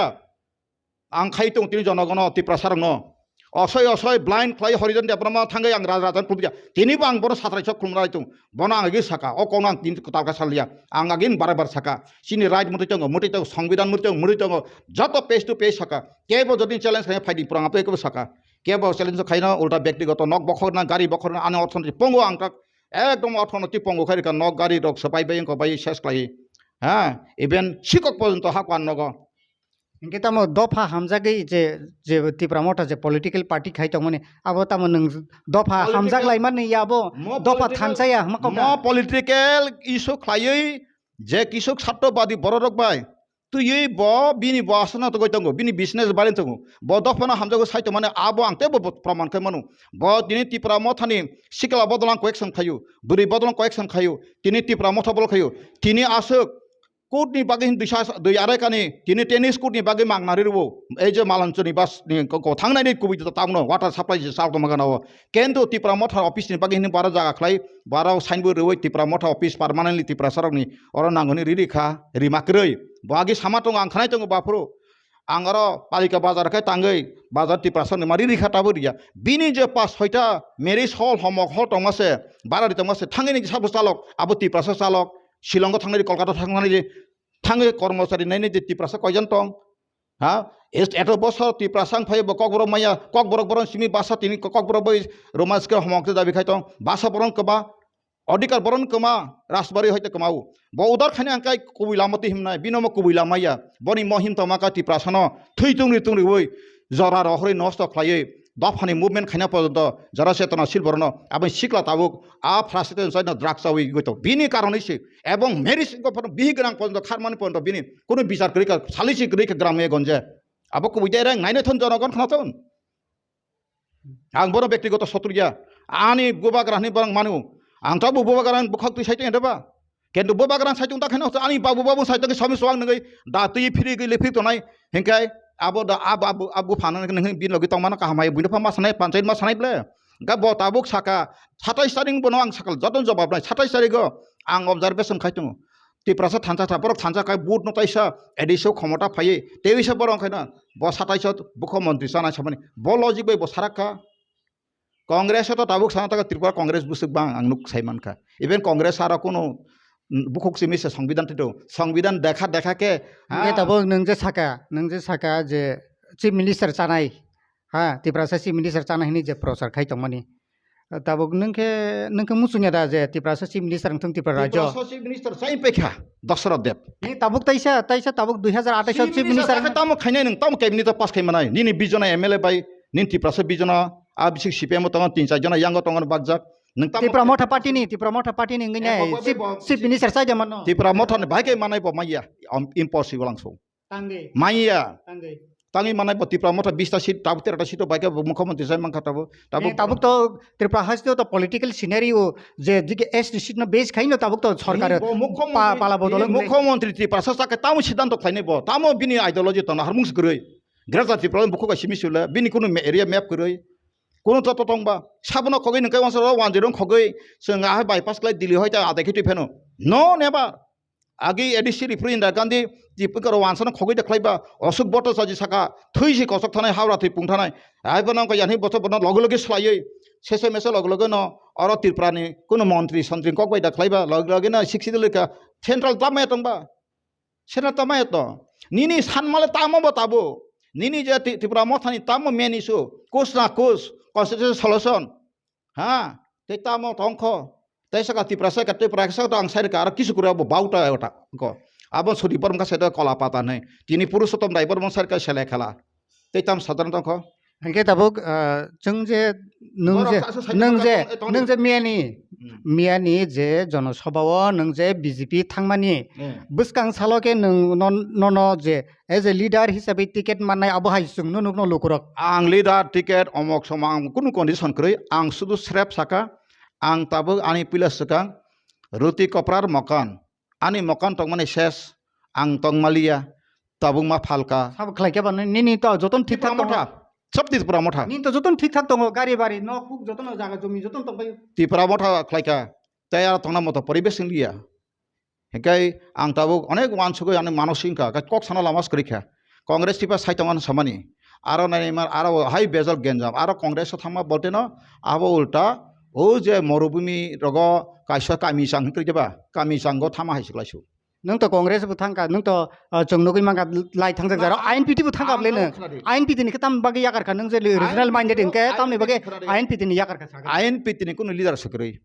Ang khai tong tini jonogono Tiprasarokno. Osoi osoi blind khlai Horijan Debbarma thangwi ang raja raja phulukya. Tini bo ang bono satrai sok khulumnai tong. Bono ang agi saka. O kokno ang tini kwtal kha salia. Ang agin barai bar saka. Chini right mwtwi tongo, mwtwi tongo, songbidan mwtwi tongo, mwtwi tongo. Joto face to face saka. Kebo jodi challenge khaina phaidi phrang ape kebo saka. Kebo challenge khaina ulta byaktigoto nok bokhorna, gari bokhorna, ani orthontri pongo ang tak. Ekdom orthontri pongo khai rika nok gari rok sapai bai wngkha bai ses khlai. Ha, even sikok porjonto ha kuan nogo. Hinkhe tamo dopha hamjagwi je, je Tipra Motha je political party khai tongmani, abo tamo nwng dopha Political hamjak laimani ya abo mo dopha political, thansa ya hama kok mo da? Political issue khlaiwi je kisuk satto badi bororok bai twiwi bo bini bo aswkno togwi tongo, bini business bari tongo, bo dophano hamjago sai tongmani abo ang teibo bo proman khai mano. Bo tini Tipra Mothani sikla bodol ang koyek song khaio, bwrwi bodol ang koyek song khaio, tini Tipra Motha bodol khaio, tini aswk court ni bagwi hin duisa dui arai kani, tini tennis court ni bagwi mangna rirwo. Ei je Malanchoni bus ni ko, ko thangnai ni kubui to tamno water supply je sal tongma gana o. Kento Tipra Motha office ni bagwi hin bara jaga khlai, bara sign bo rwi Tipra Motha office permanently Tiprasa rok ni oro nangoni riri kha, rima kwrwi. Bo agi sama tongo ang khanai tongo baphuru. Ang oro palika bazar khe tangwi bazar Tiprasa ni ma riri kha tabuk riya. Bini je pas soita marriage hall homok hall tongma se, bara ri tongma se, thangwi ni sabo chalok, abo Tiprasa chalok, Shillong o thangnai ri, Kolkata thangnai ri, thangwi kormochari nainai de Tiprasa koijan tong? Ha? Es-, eto bosor Tiprasa wng phai bo Kokborok maya, Kokborok borok simi basa tini Kokborok bai romance khe homok khe dabi khai tong, basa borok kwma, odhikar borok kwma, rajbari hoite kwma o. Bo udar khaina ang kai kubui lama twi himnai, bino mo kubui lama ya, boni mo him tongma ka Tiprasa no thwi tungri tungri oi, jora rohorwi nosto khlaiwi, dophani movement khaina porjonto jora chetona sil borokno aboni sikla tabuk a frustrated chaino drugs chawi goi tongo. Bini karonwi se ebong marriage wngkha phano bihik gwnang porjonto kharmani porjonto bini kunu bichar kwrwi kha, sali se kwrwi kha gram e gonje. Abo kubui de reng nainai thon jonogon khna thon. Ang bono bektigoto sotru ya. Ani bubagrani borok manu. Ang tabuk bubagrani bukhak twi sai tong ba. Kento bubagrani sai tong ta khaino ani babu babu sai tong somi suang nangwi da twi phiri gwi lifri tonai. Hingkai abo da ab ab ab buphana nang bin logi tongmano kaham hai buino pha ma sanai panchayat ma sanai ble. Ga bo tabuk saka satais tarik bono ang sakal joton jobab nai satais tarik o ang observation khai tongo. Tiprasa thansa tha borok thansa khai vote no taisa A D C o khomota phaiwi tewisa borok khai na bo satais o bukho montri chana samani bo logic bai bo sarak kha. Congress o to tabuk sana taga Tripura Congress busuk bang ang nuk sai mankha. Even Congress aro kuno bukhuk simi se songbidan tito. Songbidan dekha dekha khe, hingke ha? Tabuk nwng je saka, nwng je saka je Chief Minister chanai, ha, Tiprasa Chief Minister chanai hini je prochar khai tongmani. Tabuk nwng khe, nwng khe muchungya da je Tiprasa Chief Minister wngthung Tripura rajyo? Tiprasa Chief Minister chai pekha Dasarath Deb. Ni tabuk taisa, taisa tabuk dui hajar atais o Chief Minister khe tamo khainai nwng, tamo cabinet o pass khai manai. Nini bijona M L A bai, nini Tiprasa bijona, a bisik C P M o tongo, tin char jona yango tongo bakjak. Nwng tamo Tipra Motha Party ni, Tipra Motha Party ni wngwi nai. Eh, bo, bo, Chief, bo, Chief Minister chai de mano. Tipra Motha ni bahai khe manai bo maya. Im-, impossible ang so. Tangwi. Maya. Tangwi. Tangwi manai bo Tipra Motha bista seat, tabuk tera ta seat o bahai khe bo mukhyamantri chai mankha tabuk. Tabuk, eh, tabuk to Tripura haste to political scenario je dike S T seat no base khai no tabuk to sorkar bo mukhyamantri, pa-, pala bodol wng mukhyamantri Tiprasa chakhe tamo siddhanto khlainai bo. Tamo bini ideology tongna harmung se kwrwi. Greater Tripura bukhuk bai simi sula, bini kunu me-, area map kwrwi. Kunu joto tongba, sabono khogwi nungkhe wansa ro wanjwi rong khogwi, chwng ahai bypass khlai Delhi hoi ta adai khe twi pheno. No, never. Agi A D C referee Indira Gandhi, Tipikaro wansano khogwi da khlaiba, Ashok Bhattacharya saka, thwi si kosok thanai, Howrah thwi pung thanai. Hai bono wngkha yani boso bono loge loge swlaiwi, sese mese loge loge no, oro Tripura ni kunu montri sontri kok bai da khlaiba, loge loge no sixty dollar ka central tamo tongba. Sena tama eto. Nini sanmale tamo bo tabo. Nini je Ti-, Tipra Mothani tamo main issue. Kus na kus. Constitution solution. Ha? Tei tamo tongkho. Tei saka Tipra saka Tipra saka to ang sai ka aro kisu kura bo bauta ota ko. Abo sudi borom ka sai to kola pata nei. Tini Purushottom dai borom sai ka sele khala. Tei tam sadharon tongkho. Hingke tabuk, ah, chwng je, nwng je, nwng je miyani, hmm, miyani je jonosabha o nwng je B J P thangmani, hmm, bwskang salo khe nwng non-, nono je as a leader hisabe ticket mannai abo hai chwngno nukno lukurok. Ang leader ticket omok somok ang kunu condition kwrwi, ang sudu srep saka, ang tabuk ani puila swkang Ruti Koprar Mokan. Ani mokan tongmani ses, ang tongmaliya, tabuk ma phalka. Sabo khlai khe ba nini to joton thik thak tongo. Tipra Motha, sab Tipra Motha. Nini to joton thik thak tongo, gari bari, nok huk joton jaga jomi joton tongbai. Tipra Motha khlaika, tei aro tongna moto poribesh wngya. Hikai ang tabuk onek wansugwi ani manosingka, kok sana lama swkri kha. Congress tipa sai tongo samani. Aro nai ma, aro hai bejal genjam. Aro Congress o thangma bolte no abo ulta o je morubhumi rogo kaisa kami chang hikri ba, kami chango thama hai siklai su. Nwng to Congress bo thangka, nwng to, ah, chwng nugwi mankha lai thangjak jaro, ah, I N P T bo thangka ah, ble nwng. Khna di. I N P T ni khe tam bagwi yakar kha, nwng je regional minded hwnkhe tamni bagwi I N P T ni yakar kha sakha. I N P T ni kunu leader swkri.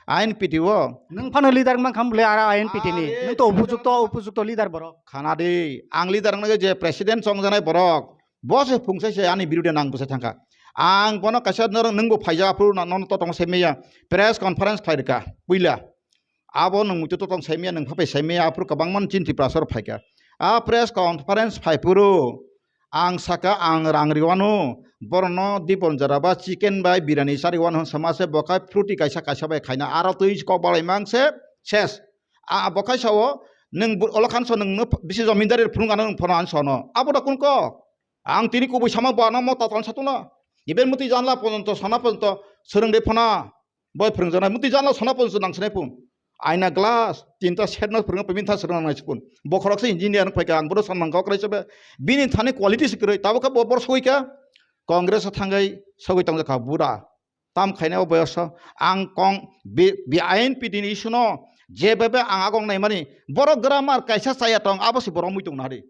I N P T o. Nwng phano leader wngma kha bwle aro I N P T ni. Are, nwng to upojukto, upojukto leader borok. Khana di, ang leader wngna je president chongjanai borok. Bo se phungsai se ani birude nang bwsai thangkha. Ang bono kaisa norok nwngbo phaijak aphuru no, nono totong sai maya. Press conference khlai rwkha, puila. Abo nwng muitu totong sai maya, nwng phapai sai maya, aphuru kwbangma chini Tiprasa rok phaikha. A press conference phaiphuru ang saka ang rang riwano, borokno dibon jora ba chicken bai birani chariwano hwn sama se bo kha fruity kaisa kaisa bai khaina aro twi kok balai mang se ses. A bo kha sao nwng bu-, olo khan so nwng no bisi jomindari phunuk ano nwng phano ang sono. Abo da kun kok? Ang tini kubui sama bo ano mo tatal satuna. Iben muti janla ponto sana ponto swrwng de phana. Boi phwrwngjaknai, muti jala sona pun nang sinai pun. Aina glass, tinta set no phwrwngna pun, minta swrwngna nang si pun. Bokhorok se engineer wng phaikha, ang bono san mangkha, okrai se be. Bini thani quality se kwrwi, tabuk khe bo bor sogwi kha. Congress o thangwi sogwi tongjak kha bura. Tam khainai o boyos o. Ang kong bi, bi I N P T ni issue no, je bebe ang agong naimani. Borok grammar kaisa chaya tong, abo se borok mui tong nari.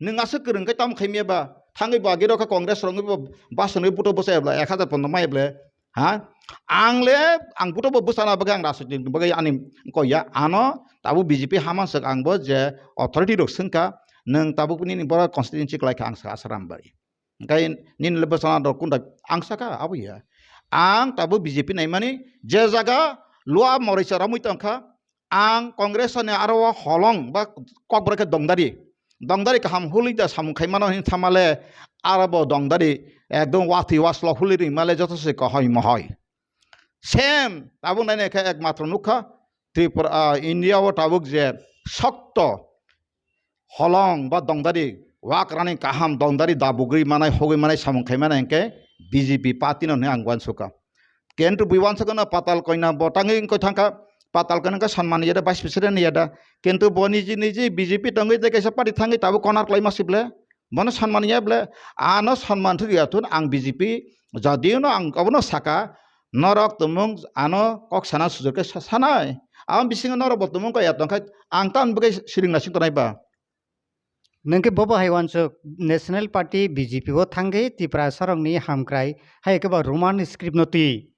Nwng aswk kwrwng khe tamo khaimya ba? Thangwi bo agiro kha Congress rok wngwi bo bus wngwi buto bwsa ebla ek hazar pondo mai ebla. Ha? Ang le, ang buto bo bwsana bagwi ang rajniti ni bagwi ani koi ya. Ano tabuk B J P haman swk ang bo je authority rok swngkha, nwng tabuk nini boro constituency kwlai kha ang sa Asaram bai. Hwnkhe nini le bwsana rok kunda ang saka abo ya. Ang tabuk B J P naimani je jaga lua morisa romwi tongkha, ang Congress ni aro o holong ba kokborok khe dongdari. Dongdari kaham hului da samung khai mano hin thamale aro bo dongdari ekdom watwi waslo hului ri male joto se kohoi mohoi. Same tabuk nai nai khe ekmatro nukha Tripura, ah, India o tabuk je sokto holong ba dongdari wakrani kaham dongdari dabugwi manai hogwi manai samung khai mano hinkhe B J P party no hinwi ang uansukha. Kintu bui uansukha no patal koina bo tangwi wngkoi thangkha, patal koina khe sanmani yada vice president ni yada. Kintu bo niji niji B J P tongwi tei kaisa party thangwi tabuk konar kwlai masible. Bono sanmani ya ble, ano sanman thwi ya thun ang B J P, jodiyo no ang obono saka, norok tumung ano kok sana sujur khe sa-, sanai. Ang bisingo norok bo tumung kaya tongkha, ang tan bwkhe siring nasing tonai ba. Nwng khe bobo hai wansuk National Party B J P o thangwi Tiprasa rokni hamkrai hai khe ba Roman script no twi.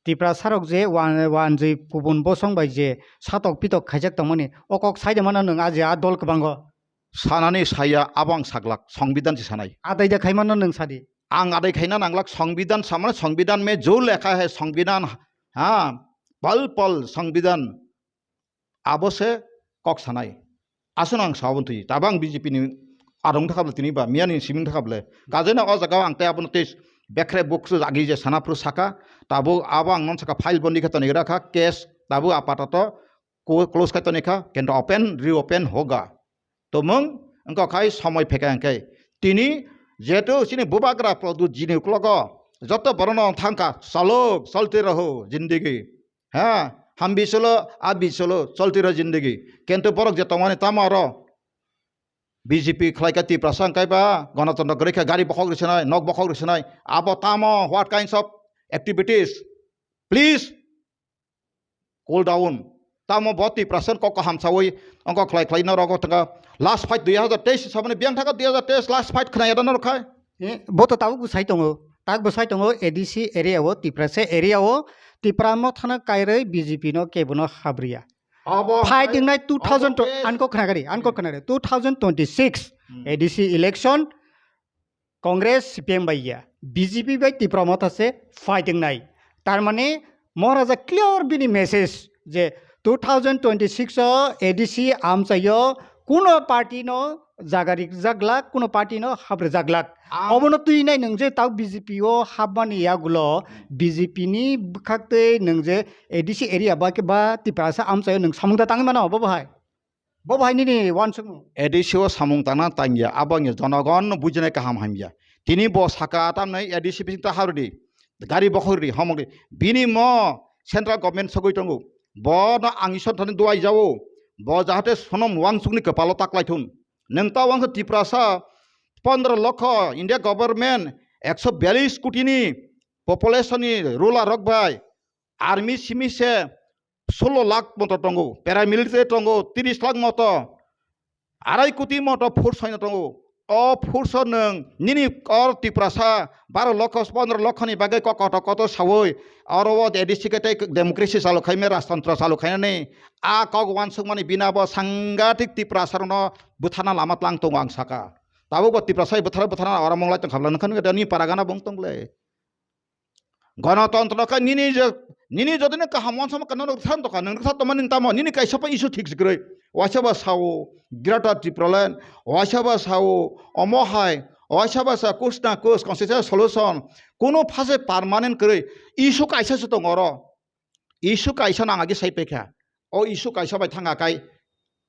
Tiprasa rok je wan-, wanjwi kubun bosong bai je satok pitok khaijak tongmani o kok sai de mano nwng a je a dol kwbango. Sanani saya abo ang saglak, songbidan se sanai. Adai da khaimano nwng sadi. Ang adai khaina nanglak, songbidan samano songbidan me jo lekha hai songbidan, ha, pal pal songbidan. Abo se kok sanai. Aswk ang sabon twi. Tabang B J P ni arong thakable tini ba, miyani siming thakable. Gajena o jaga ang tei abono tei bekre buksu agi je sana phuru saka. Tabuk abo ang non saka file bondi khe toni gra kha, case tabuk apatoto ko-, close khai toni kha, kintu open, reopen hoga. Tomung wngkha khai somoi phekha hwnkhe. Tini jehetu chini bubagra Pradyut jini uklogo joto borokno thangkha, "Chalok, cholti raho zindagi." Ha, hum bhi chalo, aap bhi chalo, cholti raho zindagi. Kintu borok je tongmani tamo aro B J P khlai kha, Tiprasa wngkha ba, Ganatantro kwrwi kha, gari bokhok rwswnai, nok bokhok rwswnai. Abo tamo, what kinds of activities? Please cool down. Tamo bo Tiprasa kok kaham sawi, ongko khlai khlai norok thangkha. Last fight dui hazar teis samani biyang thangkha, dui hazar teis last fight khna yada norok khai. Eh, bo to tabuk bo sai tongo. Tak bo sai tongo A D C area o, Tiprasa area o, Tipra Motha no kairwi B J P no kebo no habriya. Abo fight hai, wngnai two thousand, abo case. Anko khna gari, anko khna gari. Two thousand twenty-six Hmm. A D C election Congress C P M bai ya, B J P bai Tipra Motha se fight wngnai. Tar mane Maharaja clear bini message je two thousand twenty-six o A D C amchaio kuno party no jaga rijak glak, kuno party no hap rijak glak. Ang obono twi nai nwng je tau B J P o hapmani yagulo Hmm. B J P ni bwkhak twi nwng je A D C area ba khe ba Tiprasa amchaio nwng samung da tangwi mano bo bahai. Bo bahai nini wansukmung. A D C o samung tangna tangya, abo wngya jonogon no bujinai kaham hamya. Tini bo saka tamnai A D C bising ta harudi, gari bokhordi, homokdi. Bini mo central government sogwi tongo. Bo no ang Isor thani duai jao. Bo jahate sonom wansukni kwpalo taklai thun. Nwng ta wangkha Tiprasa pondro lokho, India government ekso biyalish koti ni population ni ruler rok bai army simi se solo lakh moto tongo, paramilitary tongo, tiris lakh moto, arai koti moto force soino tongo, o force o nwng nini o Tiprasa baro lokho, pondro lokho ni bagwi kok kotor kotor sawi oro o A D C khe tei democracy chalu khaimani, rajtantro chalu khainani a kok uansukmani bina bo sangathik Tiprasa rokno bwtharna lama tlang tongo ang saka. Tabuk bo Tiprasa bai bwthar bwtharna oro mwnglai tongkha bwla, nokha nukya da nini paragana bo wng tong bwle. Ganatantro khe nini je, nini jodi no kaham uansukma khe nono rwkha tongkha, nwng rwkha tongmani tamo nini kaisa pha issue thik se kwrwi. Waisa ba sao Greater Tipraland, waisa ba sao omo hai, waisa ba sa kus na kus constitutional solution, kuno pha se permanent kwrwi. Issue kaisa se tongo oro. Issue kaisa nang agi sai paikha. O issue kaisa bai thanga kai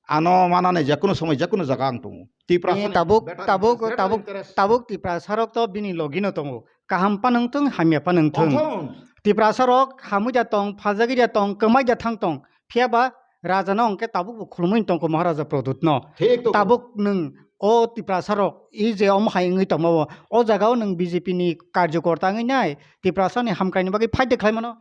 ano manani je kuno somoi je kuno jaga ang tongo. Tiprasa ni tabuk, better tabuk, interest, greater tabuk, interest. Tabuk Tiprasa rok to bini logi no tongo. Kaham pa nung thung, hamya pa nung thung. Tong thung. Tiprasa rok hamwi da tong, phajagwi da tong, kwmai da thang tong. Phiya ba raja no hwnkhe tabuk bo khulumwi tongkho Maharaja Pradyut no. Thik tongo. Tabuk nwng o Tiprasa rok i je omo hai wngwi tongma bo, o jaga o nwng B J P ni karjokorta wngwi nai, Tiprasa ni hamkrai ni bagwi fight de khlai mano.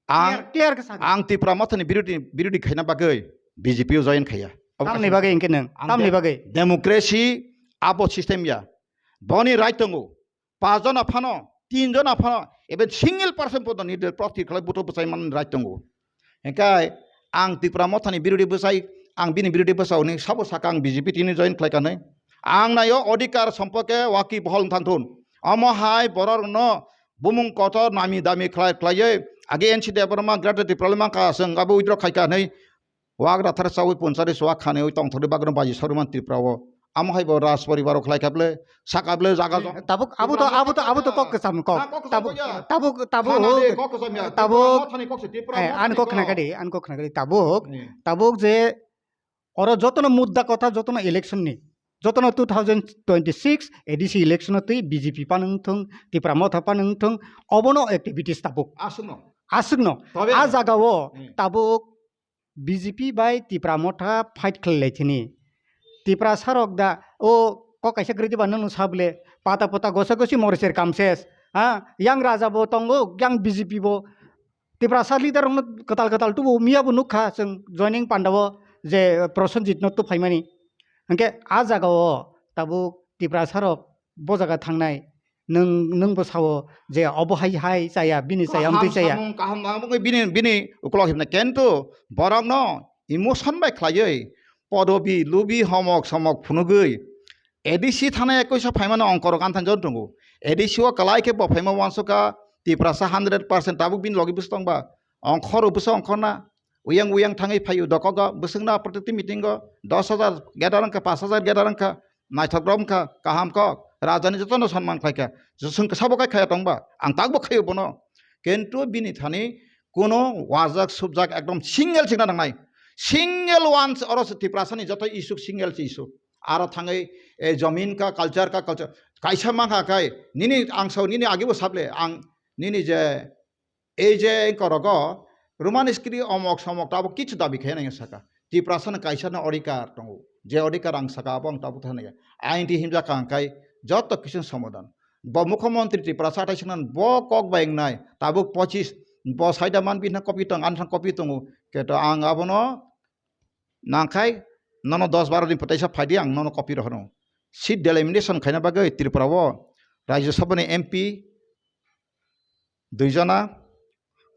Ang, clear, clear khe sakha. Ang Tipra Mothani birodhi, birodhi khaina bagwi B J P o join khaiya. Abo tamni kaisa bagwi hwnkhe nwng? Ang tamni de-, bagwi? Democracy abo system ya. Boni right tongo. Pas jona phano, tin jona phano, even single person podo nirdoy prothiya khlai buto bwchai manni right tongo. Hingkai ang Tipra Mothani birodhi bwchai, ang bini birodhi bwchao ni sabo saka ang B J P tini join khlai kanai. Ang naio odhikar somporke waki bohol wngthang thun. Omo hai borok no bumung kotor nami dami khlai khlaiwi age N C Debbarma Greater Tipraland mangkha, chwng abo withdraw khaikha hinwi wagra thar chawi punchari chwak khani oi tongthokni bagwi baji saruman Tripura o. Amo hai bo raj poribar o khlai kha bwle, saka bwle jaga jok. Tabuk abo to, abo to, abo to kok kwcham kok. Ah, kok kwcham tabuk, kok ya. Tabuk, tabuk, thana de kok kwcham ya. Tabuk. Tripura mothani kok se, Tripura mothani kok. Eh, an kok khna kadi, an kok khna kadi. Tabuk, hmm, tabuk je oro jotono mudda kotha, jotono election ni, jotono two thousand twenty-six A D C election o twi B J P pan wngthung, Tipra Motha pan wngthung, obono activities tabuk. Aswkno. Aswkno. Tobe. A jaga o, hmm, tabuk B J P bai Tipra Motha fight khlai lai thini. Tiprasa rok da o kok kaisa kwrwi diba nang sa bwle pata pata gosa gosi moriser kamses. Ha, yang raja bo tongo, yang B J P bo. Tiprasa leader rokno kwtal kwtal tubu miya bo nukha chwng joining panda o je Prosenjit no tuphaimani. Hwnkhe a jaga o tabuk Tiprasa rok bo jaga thangnai. Nwng, nwng bo sao je obo hai hai chaya, bini chaya, kaham amtwi chaya. Samung, kaham samung bini, bini ukolok himna. Kento borokno emotion bai khlaiwi, podobi, lubi, homok, somok phunugwi, A D C thana ekuisa phaimano ongkorok anthan jon tongo. A D C o kwlai khe bo phaima uansukha, Tiprasa hundred percent tabuk bini logi bwswk tongba. Ongkhoro bwswk ongkhorna. Uyang uyang thangwi phaio dokogo, bwswkno protiti meeting o dos hajar gather wngkha, pash hajar gather wngkha, naithok rok wngkha, kaham kok, rajani jotono sonman khlaikha, chwng sabo kai khaya tongba, ang takbo khaio bono, kintu bini thani kuno wajak subjak ekdom single chikna nangnai, single one oro se Tiprasani joto isuk single se isuk, aro thangwi e jomin ka culture ka culture, kaisa mankha kai, nini ang sao nini agibo saple, ang nini je Ei je korogo Roman script omok somok tabuk kichu dabi khe nang saka. Tiprasa no kaisa no odhikar tongo. Je odhikar ang saka abo ang tabuk thani. Ain ti himjak ang kai joto kichu somadan. Bo mukhyamantri Tiprasa tai singnan bo kok bai wngnai tabuk pochis bo saida man bihna kopi tong, an thang kopi tongo. Keto ang abono nangkhai nono dos baro din phatai sa phaidi ang nono copy rohorno. Seat delimitation khaina bagwi Tripura o Rajya Sabha ni M P dui jona,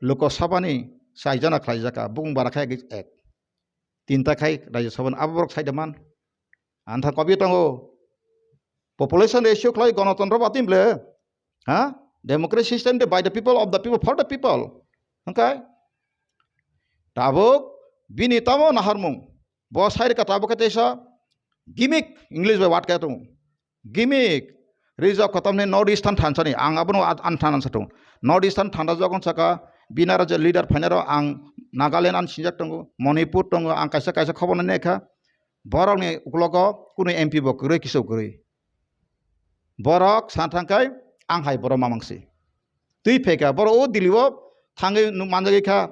Lok Sabha ni sai jona khlaijak, bukung bara khai ek. Tinta khai Rajya Sabha ni abo borok sai da man. Antha copy tongo. Population ratio khlai gonotontro ba tin ble. Ha? Democracy system de by the people, of the people, for the people. Hwnkhe tabuk bini tamo naharmung. Bo sai rwkha tabuk khe teisa gimmick, English bai word khe tongo. Gimmick. Rijak kotom ni North Eastern thansa ni. Ang abono an than sa tongo. North Eastern thanda jokon saka bini aro je leader phainai rok ang Nagaland an sinijak tongo. Manipur tongo. Ang kaisa kaisa khobor nai kha. Borok ni uklogo kunu M P bo kwrwi kisu kwrwi. Borok san thang khai ang hai borok mamang si. Twi phaikha borok o Delhi o thangwi nuk manjagwi kha,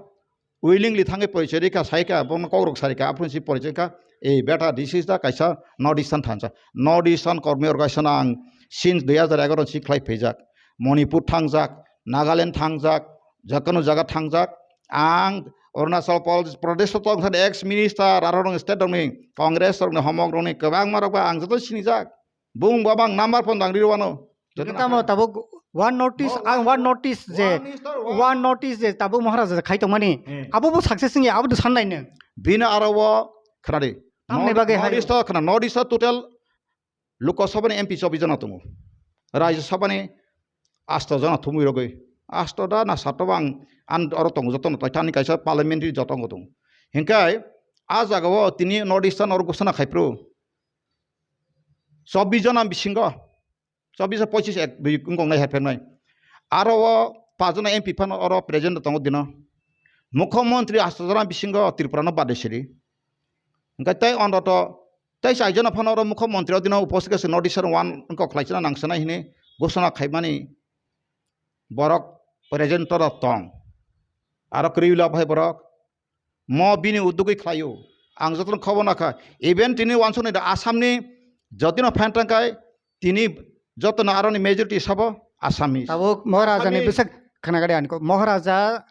willingly thangwi porichoi rikha, saikha, borokno kokrok sarikha, aphuru si porichoi kha, "Ei beta, this is the kaisa North Eastern thansa, North Eastern kormi organization ang since dui hazar egaroh si khlai phaijak, Manipur thangjak, Nagaland thangjak, jakano jaga thangjak, ang Arunachal Pradesh o tongthani ex minister, aro rong state rokni Congress rokni homok rokni kwbangma rok ba ang joto sinijak." Bung bo bang number phone dang riro wano. Joto Tamo tabuk one notice, Mo-, ang one notice je, one notice, one one notice je tabuk Maharaja khai tongmani. Hmm. Abo bo success wngya, abo do sanlai nang. Bini aro o khwnadi. Tamni North, bagwi North hai. East o khwna, North East o total Lok Sabha ni M P chobbish jona tongo. Rajya Sabha ni asto jona thumwi rogwi. Asto da na sato bang an oro tongo joto no toitani kaisa parliamentary joto tongo. Hinkai a jaga o tini North Eastern oro gosona khai phru. Chobbish jona bisingo. Chobbish pochish ek dui wngkok nai hai pheknai. Aro o pajona M P phano oro present tongo dino. Mukhyamantri asto jona bisingo Tripura no bade siri. Hingke tei ondoto tei chaijona phano oro mukhyamantri o dino uposthit khe North Eastern one wngkok khlai china nang chana hini gosona khaimani borok present oro tong. Aro kwrwi lab hai borok. Mo bini udugwi khlaio. Ang jotono khobor nakha. Even tini wansukni da Assamni jotino phan tangkai tini jotono aroni majority sabo Assamese. Tabuk Maharajani Assamese. Bwsak khwnagadi ani kok. Maharaja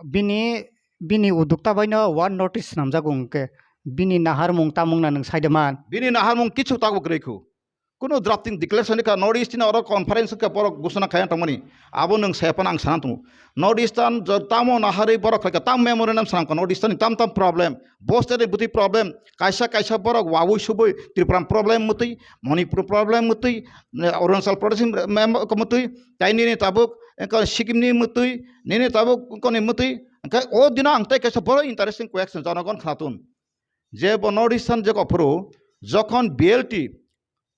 bini, bini udukta baino one notice swnamjago hwnkhe bini naharmung tamungna nwng saide man. Bini naharmung kichu tabuk rwikhu. Kuno drafting declaration ka North East ni oro conference ka borok gosona khaya tongmani. Abo nwng saya phano ang sana tongo. North Eastern jo tamo naharwi borok khaika tam memorandum sanam ka North Eastern ni tam tam problem. Bo state ni bwtwi problem. Kaisa kaisa borok wawi subui Tripura problem mwtwi, Manipur problem mwtwi, ne Arunachal Pradesh ni mem-, mwtwi, tai nini tabuk, engka Sikkim ni mwtwi, nini tabuk koni mwtwi. Engka o dino ang tai kaisa boro interesting question jonogon khna tun. Je bo North Eastern je kophuru, jokhon B L T,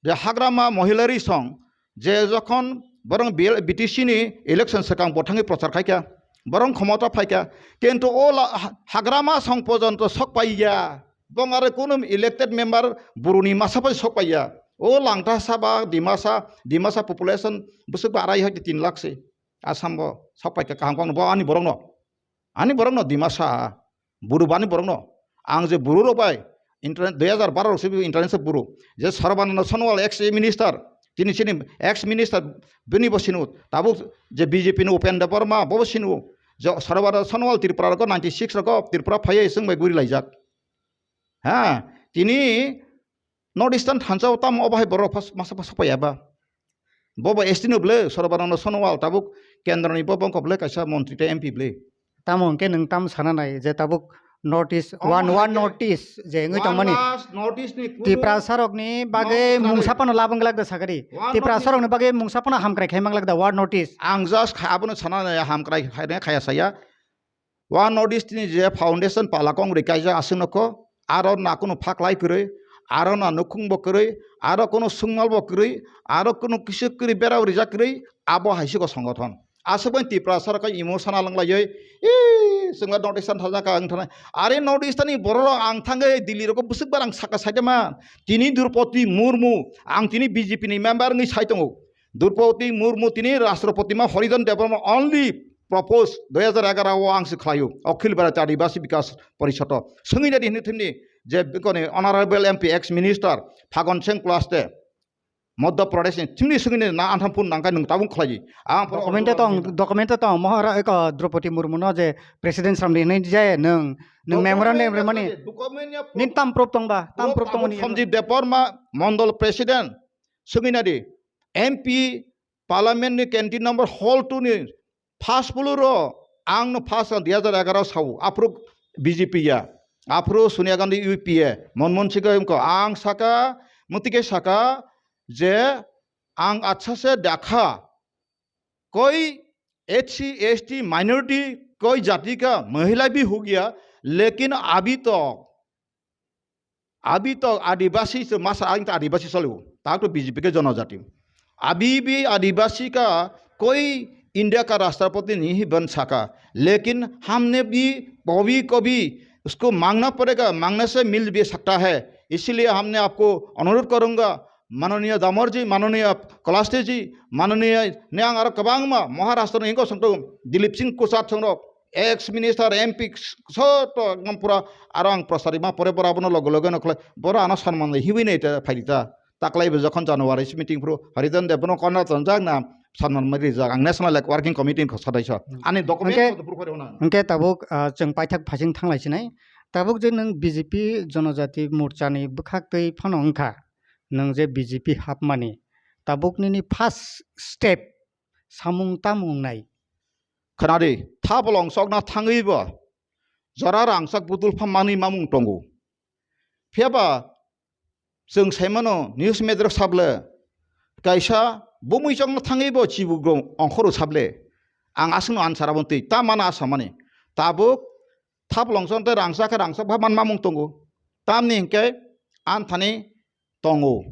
je hagrama mohila ri song, je jokhon borong B L, B T C ni election swkang bo thangwi prochar khaikha, borong khomota phaikha, kintu o la-, ha-, hagrama song porjonto sok paiya, bong aro kunu elected member buruni masa bai sok paiya, o Langthasa ba Dimasa, Dimasa population bwswk ba arai hai tin lakh se, Assam bo sok paikha kaham kaham bo ani borokno. Ani borokno Dimasa, buru bani borokno. Ang je buru rok bai, internet, dui hajar baro rok se international buru. Je Sarbananda Sonowal ex minister, tini sini ex minister bini bo sinu. Tabuk je B J P ni Upen Debbarma bo sinu. Je Sarbananda Sonowal Tripura rok ninety six rok Tripura phaiye sung bai guri laijak. Ha, tini North Eastern thansa o tamo obo hai borok phas-, masa phas sopai ya ba. Bobo S T no ble, Sarbananda Sonowal tabuk kendro ni bo bongkok ble kaisa montri tei M P ble. Tamo hwnkhe nwng tam sana nai je tabuk North East Oh, one, one hwnkhe North East je wngwi one tongmani. Last North East ni kunu Tiprasa rok ni bagwi North East mungsa nai. Phano labang glak da sakari. One Tiprasa North East. Rok ni bagwi mungsa phano hamkrai khai mang glak da one North East. Ang just kha-, abono sana nai hamkrai khai, khaya saya. Wa North East ni je foundation pala kong rwi kaijak aswk nokho, aro na kunu phaklai kwrwi, aro na nukhung bo kwrwi, aro kunu sungmal bo kwrwi, aro kunu kisa kwrwi berao rijak kwrwi, abo hai se ko songothon. Aswk bai Tiprasa rok khe emotional wng laiwi, "Ee, chwngla North Eastern thajak ang thana." Are North Eastern ni borok rok ang thangwi Delhi rok bwswk barang saka saitama. Tini Droupadi Murmu, ang tini B J P ni member wngwi sai tongo. Droupadi Murmu tini Rashtrapati ma Harijan Debbarma only propose dui hajar egaroh o ang se khlaio Akhil Bharatiya Adibasi Bikas Parishad o. Swngwi nadi hinwi thwimni je bikoni Honorable M P ex Minister Phagon Singh Kulaste Madhya Pradesh ni thwimni swngwi na antham phun nangkai nwng tabung khlai. Ang phoro Document to tong, document to tong, Mahara-, eko Droupadi Murmu no je President sramdi hinwi je nwng, nwng memorandum rimani. Document ya nin tam proof tong ba, tam proof tong ni. Sanjib Debbarma Mondol President swngwi nadi. M P Parliament ni canteen number hall two ni first floor o ang no first round dui hajar egaroh sao. Aphuru B J P ya, aphuru Sonia Gandhi U P A, Manmohan Singh ko ang saka, mutike saka je ang acha se dakha, koi H C, H T, minority, koi jati ka mahila bhi ho gaya, lekin abhi tak Abhi tak Adibasi se masa aing ta Adibasi saliu. Tak to B J P ke jonojati. Abhi bhi Adibasi ka koi India ka Rashtrapati nahi ban saka. Lekin humne bhi kabhi kabhi usko mangna padega, mangne se mil bhi sakta hai. Isliye humne aapko anurudh karunga, Mananiya Damar ji, Mananiya Kulaste ji, Mananiya ne ang aro kwbangma Maharashtra ni hingo songto Dilip Singh Kusar songrok, ex minister, M P, soto ekdom pura aro ang prosari ma pore pore abono loge loge no khlai, boro ano sanman le hiwi nei ta phaidi ta. Taklai bo jokhon January meeting phuru Harijan Dev bono kona tonjak na sanman ma rijak, ang national working committee ni sadai so. Hmm. Ani document Hwnkhe, mo phuru phari hona. Hwnkhe tabuk, ah, chwng paithak phasing thanglai sinai. Tabuk je nwng B J P Jonojati Morcha ni bwkhak twi phano wngkha. Nwng je B J P hapmani, tabuk nini first step samung tamo wngnai? Khwnadi, tha bolong chokna thangwibo jora rangchak budul pha manwi mamung tongo. Phiyaba chwng saimano news media rok sable kaisa bumui chokna thangwibo chibugrong ongkhoro sable. Ang aswkno answer abo twi ta mana asamani. Tabuk tha bolong chokna tei rangchak khe rangchak pha man mamung tongo. Tamni hinkhe anthani tongo.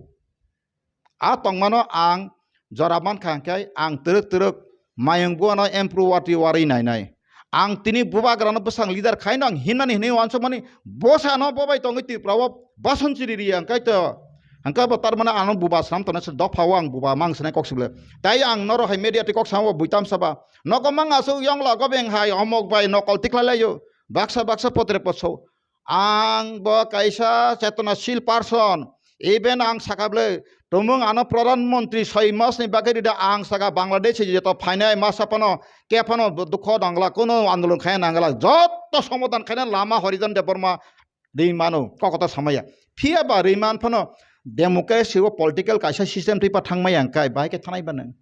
A tongmano ang jora mankha hwnkhe ang twrwk twrwk mayung buano improve watwi warwi nainai. Ang tini bubagrano bwsang leader khaino ang hinmani hinwi uansukmani bwsano bobai tongwi Tripura o bason chiri riya hwnkhe to hwnkhe bo tarmani ano buba swnam tongnai se dopha o ang buba mang swnai kok sibole. Tai ang noro hai media twi kok samo buitam saba. Nogo mang asuk yongla gobeng hai omok bai nokol tikhlai laio. Baksa baksa potre potso. Ang bo kaisa chetonasil person. Even ang saka bwle, tumung ano Pradhan Mantri soi mas ni bagwi rida ang saka Bangladesh jeto phainai masa phano, kephano dukho nangla, kuno andolon khaina nangla, joto somadan khaina lama Harijan Debbarma ri mano, kokota samaya. Phiya ba ri man phano democracy o political kaisa system twi pa thangmaya hwnkhe, bahai khe thanai ba nwng.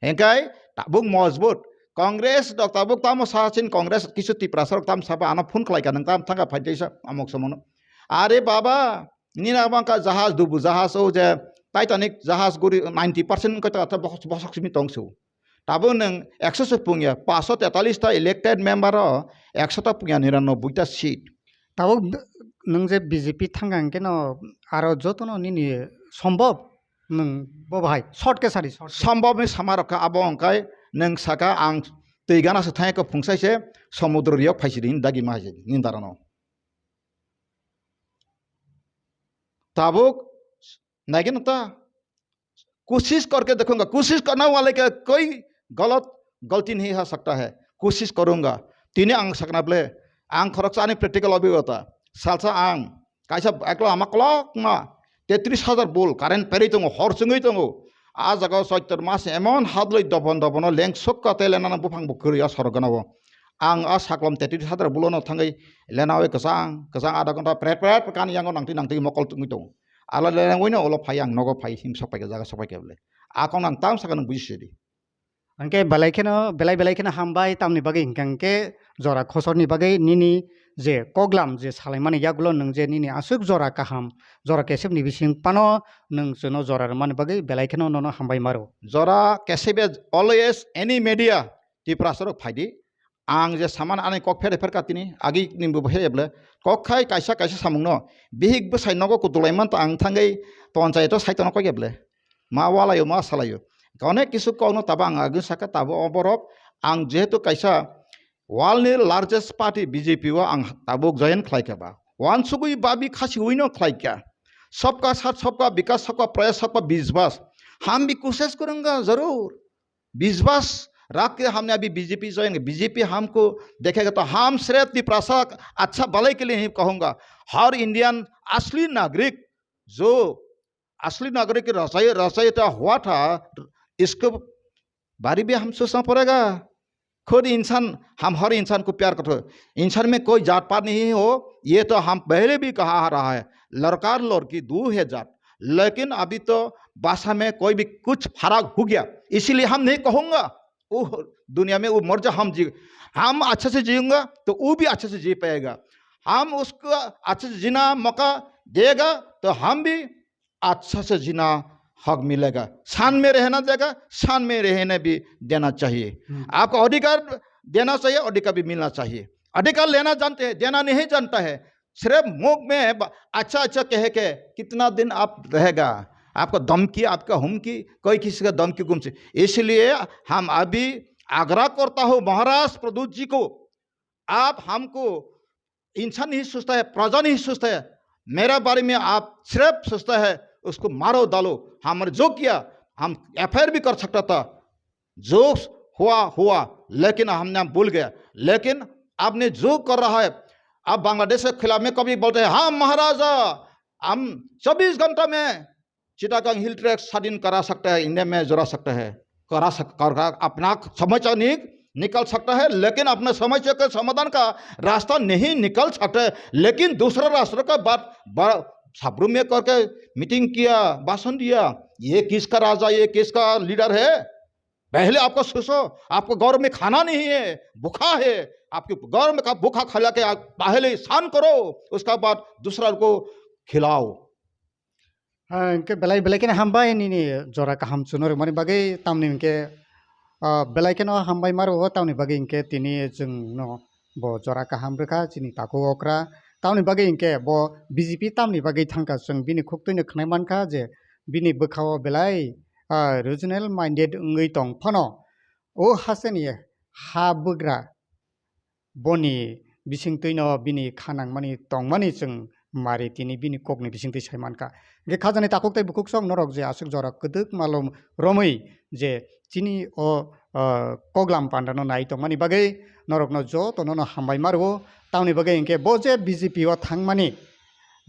Hingkai tabuk mojbut. Congress rok tabuk tamo sachin Congress kisu Tiprasa rok tam saba ano phone khlai ka nwng tam thangka phai teisa amok samono. Are baba, nini abo wngkha jahaj dubu jahaj o je Titanic jahaj guri ninety percent wngkha ta bosok bosok simi tong su. Tabuk nwng ekso se pungya, paanch sho tetalis ta elected member o ekso ta pungya niranobboi ta seat. Tabuk nwng je B J P thangka hwnkhe no aro jotono nini sombhob nwng bo bahai short khe sadi short khe. Sombobni sama rok kha abo hwnkhe nwng saka ang twi gana se thangya khe phungsai se somudro riyok phaisidi hini dagi ma hai nini darano. Tabuk naigeno ta. Kushish karke dekhunga, kushish karna wale ka koi galat galti nahi ha sakta hai. Kushish karunga. Tini ang sakna ble, ang khoroksa ani practical obhigota. Salsa ang kaisa eklo ama kolokma tetris hajar bul current perwi tongo, hor chwngwi tongo. A jaga o choitor mas emon hadlwi dobon dobono lengsukka tei lenano buphang bo kwrwi a sorok gana o. Ang a saklom tetris hajar bulono thangwi lenawi kwchang kwchang adha ghonta pret pret kan yango nangtwi nangtwi mokol tungwi tongo. Ala lenawino ulo phai ang nogo phai him sok paikha jaga sok paikha bwle. A kokno ang tam sakha nwng buji sidi. Hwnkhe belai kheno, belai belai kheno hambai, tamni bagwi hwnkha hwnkhe jora khosorni bagwi nini je koklam je salaimani yagulo nwng je nini aswk jora kaham, jora kesepni bising phano nwng chwngno jora rwmani bagwi belai kheno nono hambai maro. Jora kesebe always any media Tiprasa rok phaidi. Ang je saman ani kok phere pherkha tini, agi ni bo phere ble. Kok khai kaisa kaisa samungno bihik bwsai nogo kutulai manta ang thangwi ponchayato saitono kok ble. Ma walayo, ma salayo. Onek kisu kokno tabo ang agi saka tabo oborok ang jehetu kaisa world ni largest party B J P o ang tabuk join khlai kha ba. Wansugwi babi khasi uino khlai kha. Sabka saath, sabka vikas, sabka prayas, sabka biswas. Hum bhi koshish karenge zarur. विश्वास रख के हमने अभी BJP join की, बीजेपी हमको देखेगा तो हम सिर्फ तिपरासा अच्छा भलाई के लिए ही कहूँगा। हर इंडियन असली नागरिक जो असली नागरिक की रचय-, रचयिता हुआ था, इसके बारे भी हम सोचना पड़ेगा। खुद इंसान, हम हर इंसान को प्यार करते हैं। इंसान में कोई जात पात नहीं हो, ये तो हम पहले भी कहा आ रहा है। लड़का लड़की दो है जात, लेकिन अभी तो भाषा में कोई भी कुछ फर्क हो गया, इसीलिए हम नहीं कहूँगा वो दुनिया में वो मर जा, हम जी, हम अच्छे से जिएंगे तो वो भी अच्छे से जी पाएगा। हम उसको अच्छे से जीना मौका देगा तो हम भी अच्छा से जीना हक मिलेगा। शान में रहना देगा, शान में रहने भी देना चाहिए। हम्म। आपको अधिकार देना चाहिए, अधिकार भी मिलना चाहिए। अधिकार लेना जानते हैं, देना नहीं जानता है। सिर्फ मुख में ब-, अच्छा अच्छा कह के कितना दिन आप रहेगा? आपको धमकी, आपका हुमकी, कोई किसी का धमकी गुमसे। इसलिए हम अभी आग्रह करता हूँ महाराज प्रद्युत जी को, आप हमको इंसान नहीं सोचता है, प्रजा नहीं सोचता है। मेरा बारे में आप सिर्फ सोचता है, उसको मारो डालो। हमने जो किया, हम एफ आई आर भी कर सकता था। जो हुआ, हुआ, लेकिन हमने, हम भूल गया। लेकिन आपने जो कर रहा है, आप बांग्लादेश के खिलाफ में कभी बोलते हैं, "हाँ महाराजा, हम चौबीस घंटा में चिटागांग हिल ट्रैक्ट स्वाधीन करा सकते हैं, इंडिया में जोड़ा सकते हैं।" करा सक-, कर, कर, अपना समस्या नि-, निकल सकता है, लेकिन अपने समस्या के समाधान का रास्ता नहीं निकल सकते, लेकिन दूसरा राष्ट्र का बात, बा-, छाब्रू में करके मीटिंग किया, भाषण दिया, ये किसका राजा, ये किसका लीडर है? पहले आपको सोचो, आपको घर में खाना नहीं है, भूखा है, आपके घर में का भूखा खा के आप पहले शांत करो, उसका बाद दूसरा को खिलाओ। Ah, hingke belai belai khe hambai nini jora kaham chuno rwmani bagwi, tamni hingke, ah, belai kheno hambai ma rwo, tamni bagwi hingke tini chwngno bo jora kaham rwkha chini takhuk okra. Tamni bagwi hingke bo B J P tamni bagwi thangkha, chwng bini khuktwino khwnai mankha je bini bwkhao belai, ah, regional minded wngwi tong phano o hasteni ha bwgra boni bisingtwino bini kha nangmani tongmani chwng mari tini bini kokni bisingtwi sai mankha. Hingke khajani takhuk tei bukhuk song norok je aswk jora kwdwk malom romwi je chini o, ah, koklam pandano nai tongmani bagwi norokno jotono no hambai ma rwo. Tamni bagwi hingke bo je B J P o thangmani,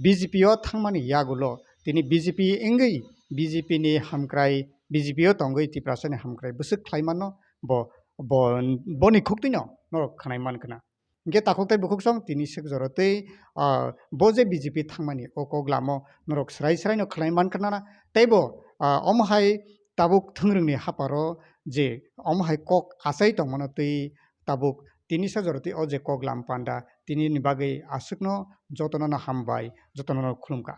B J P o thangmani yagulo tini B J P wngwi B J P ni hamkrai, B J P o tongwi Tiprasani hamkrai bwswk khlai mano, bo, bo, boni khuktwino norok khwnai mankha na. Hingke takhuk tei bukhuk song tini swk jora tei, ah, bo je B J P thangmani o kok lamo norok swrai swraino khwnai mankha na. Teibo, ah, omo hai tabuk thwngrwngni haparo je omo hai kok achai tongmano tei tabuk tini swk jora tei o je koklam panda tinini bagwi aswkno jotono no hambai, jotono no khulumkha.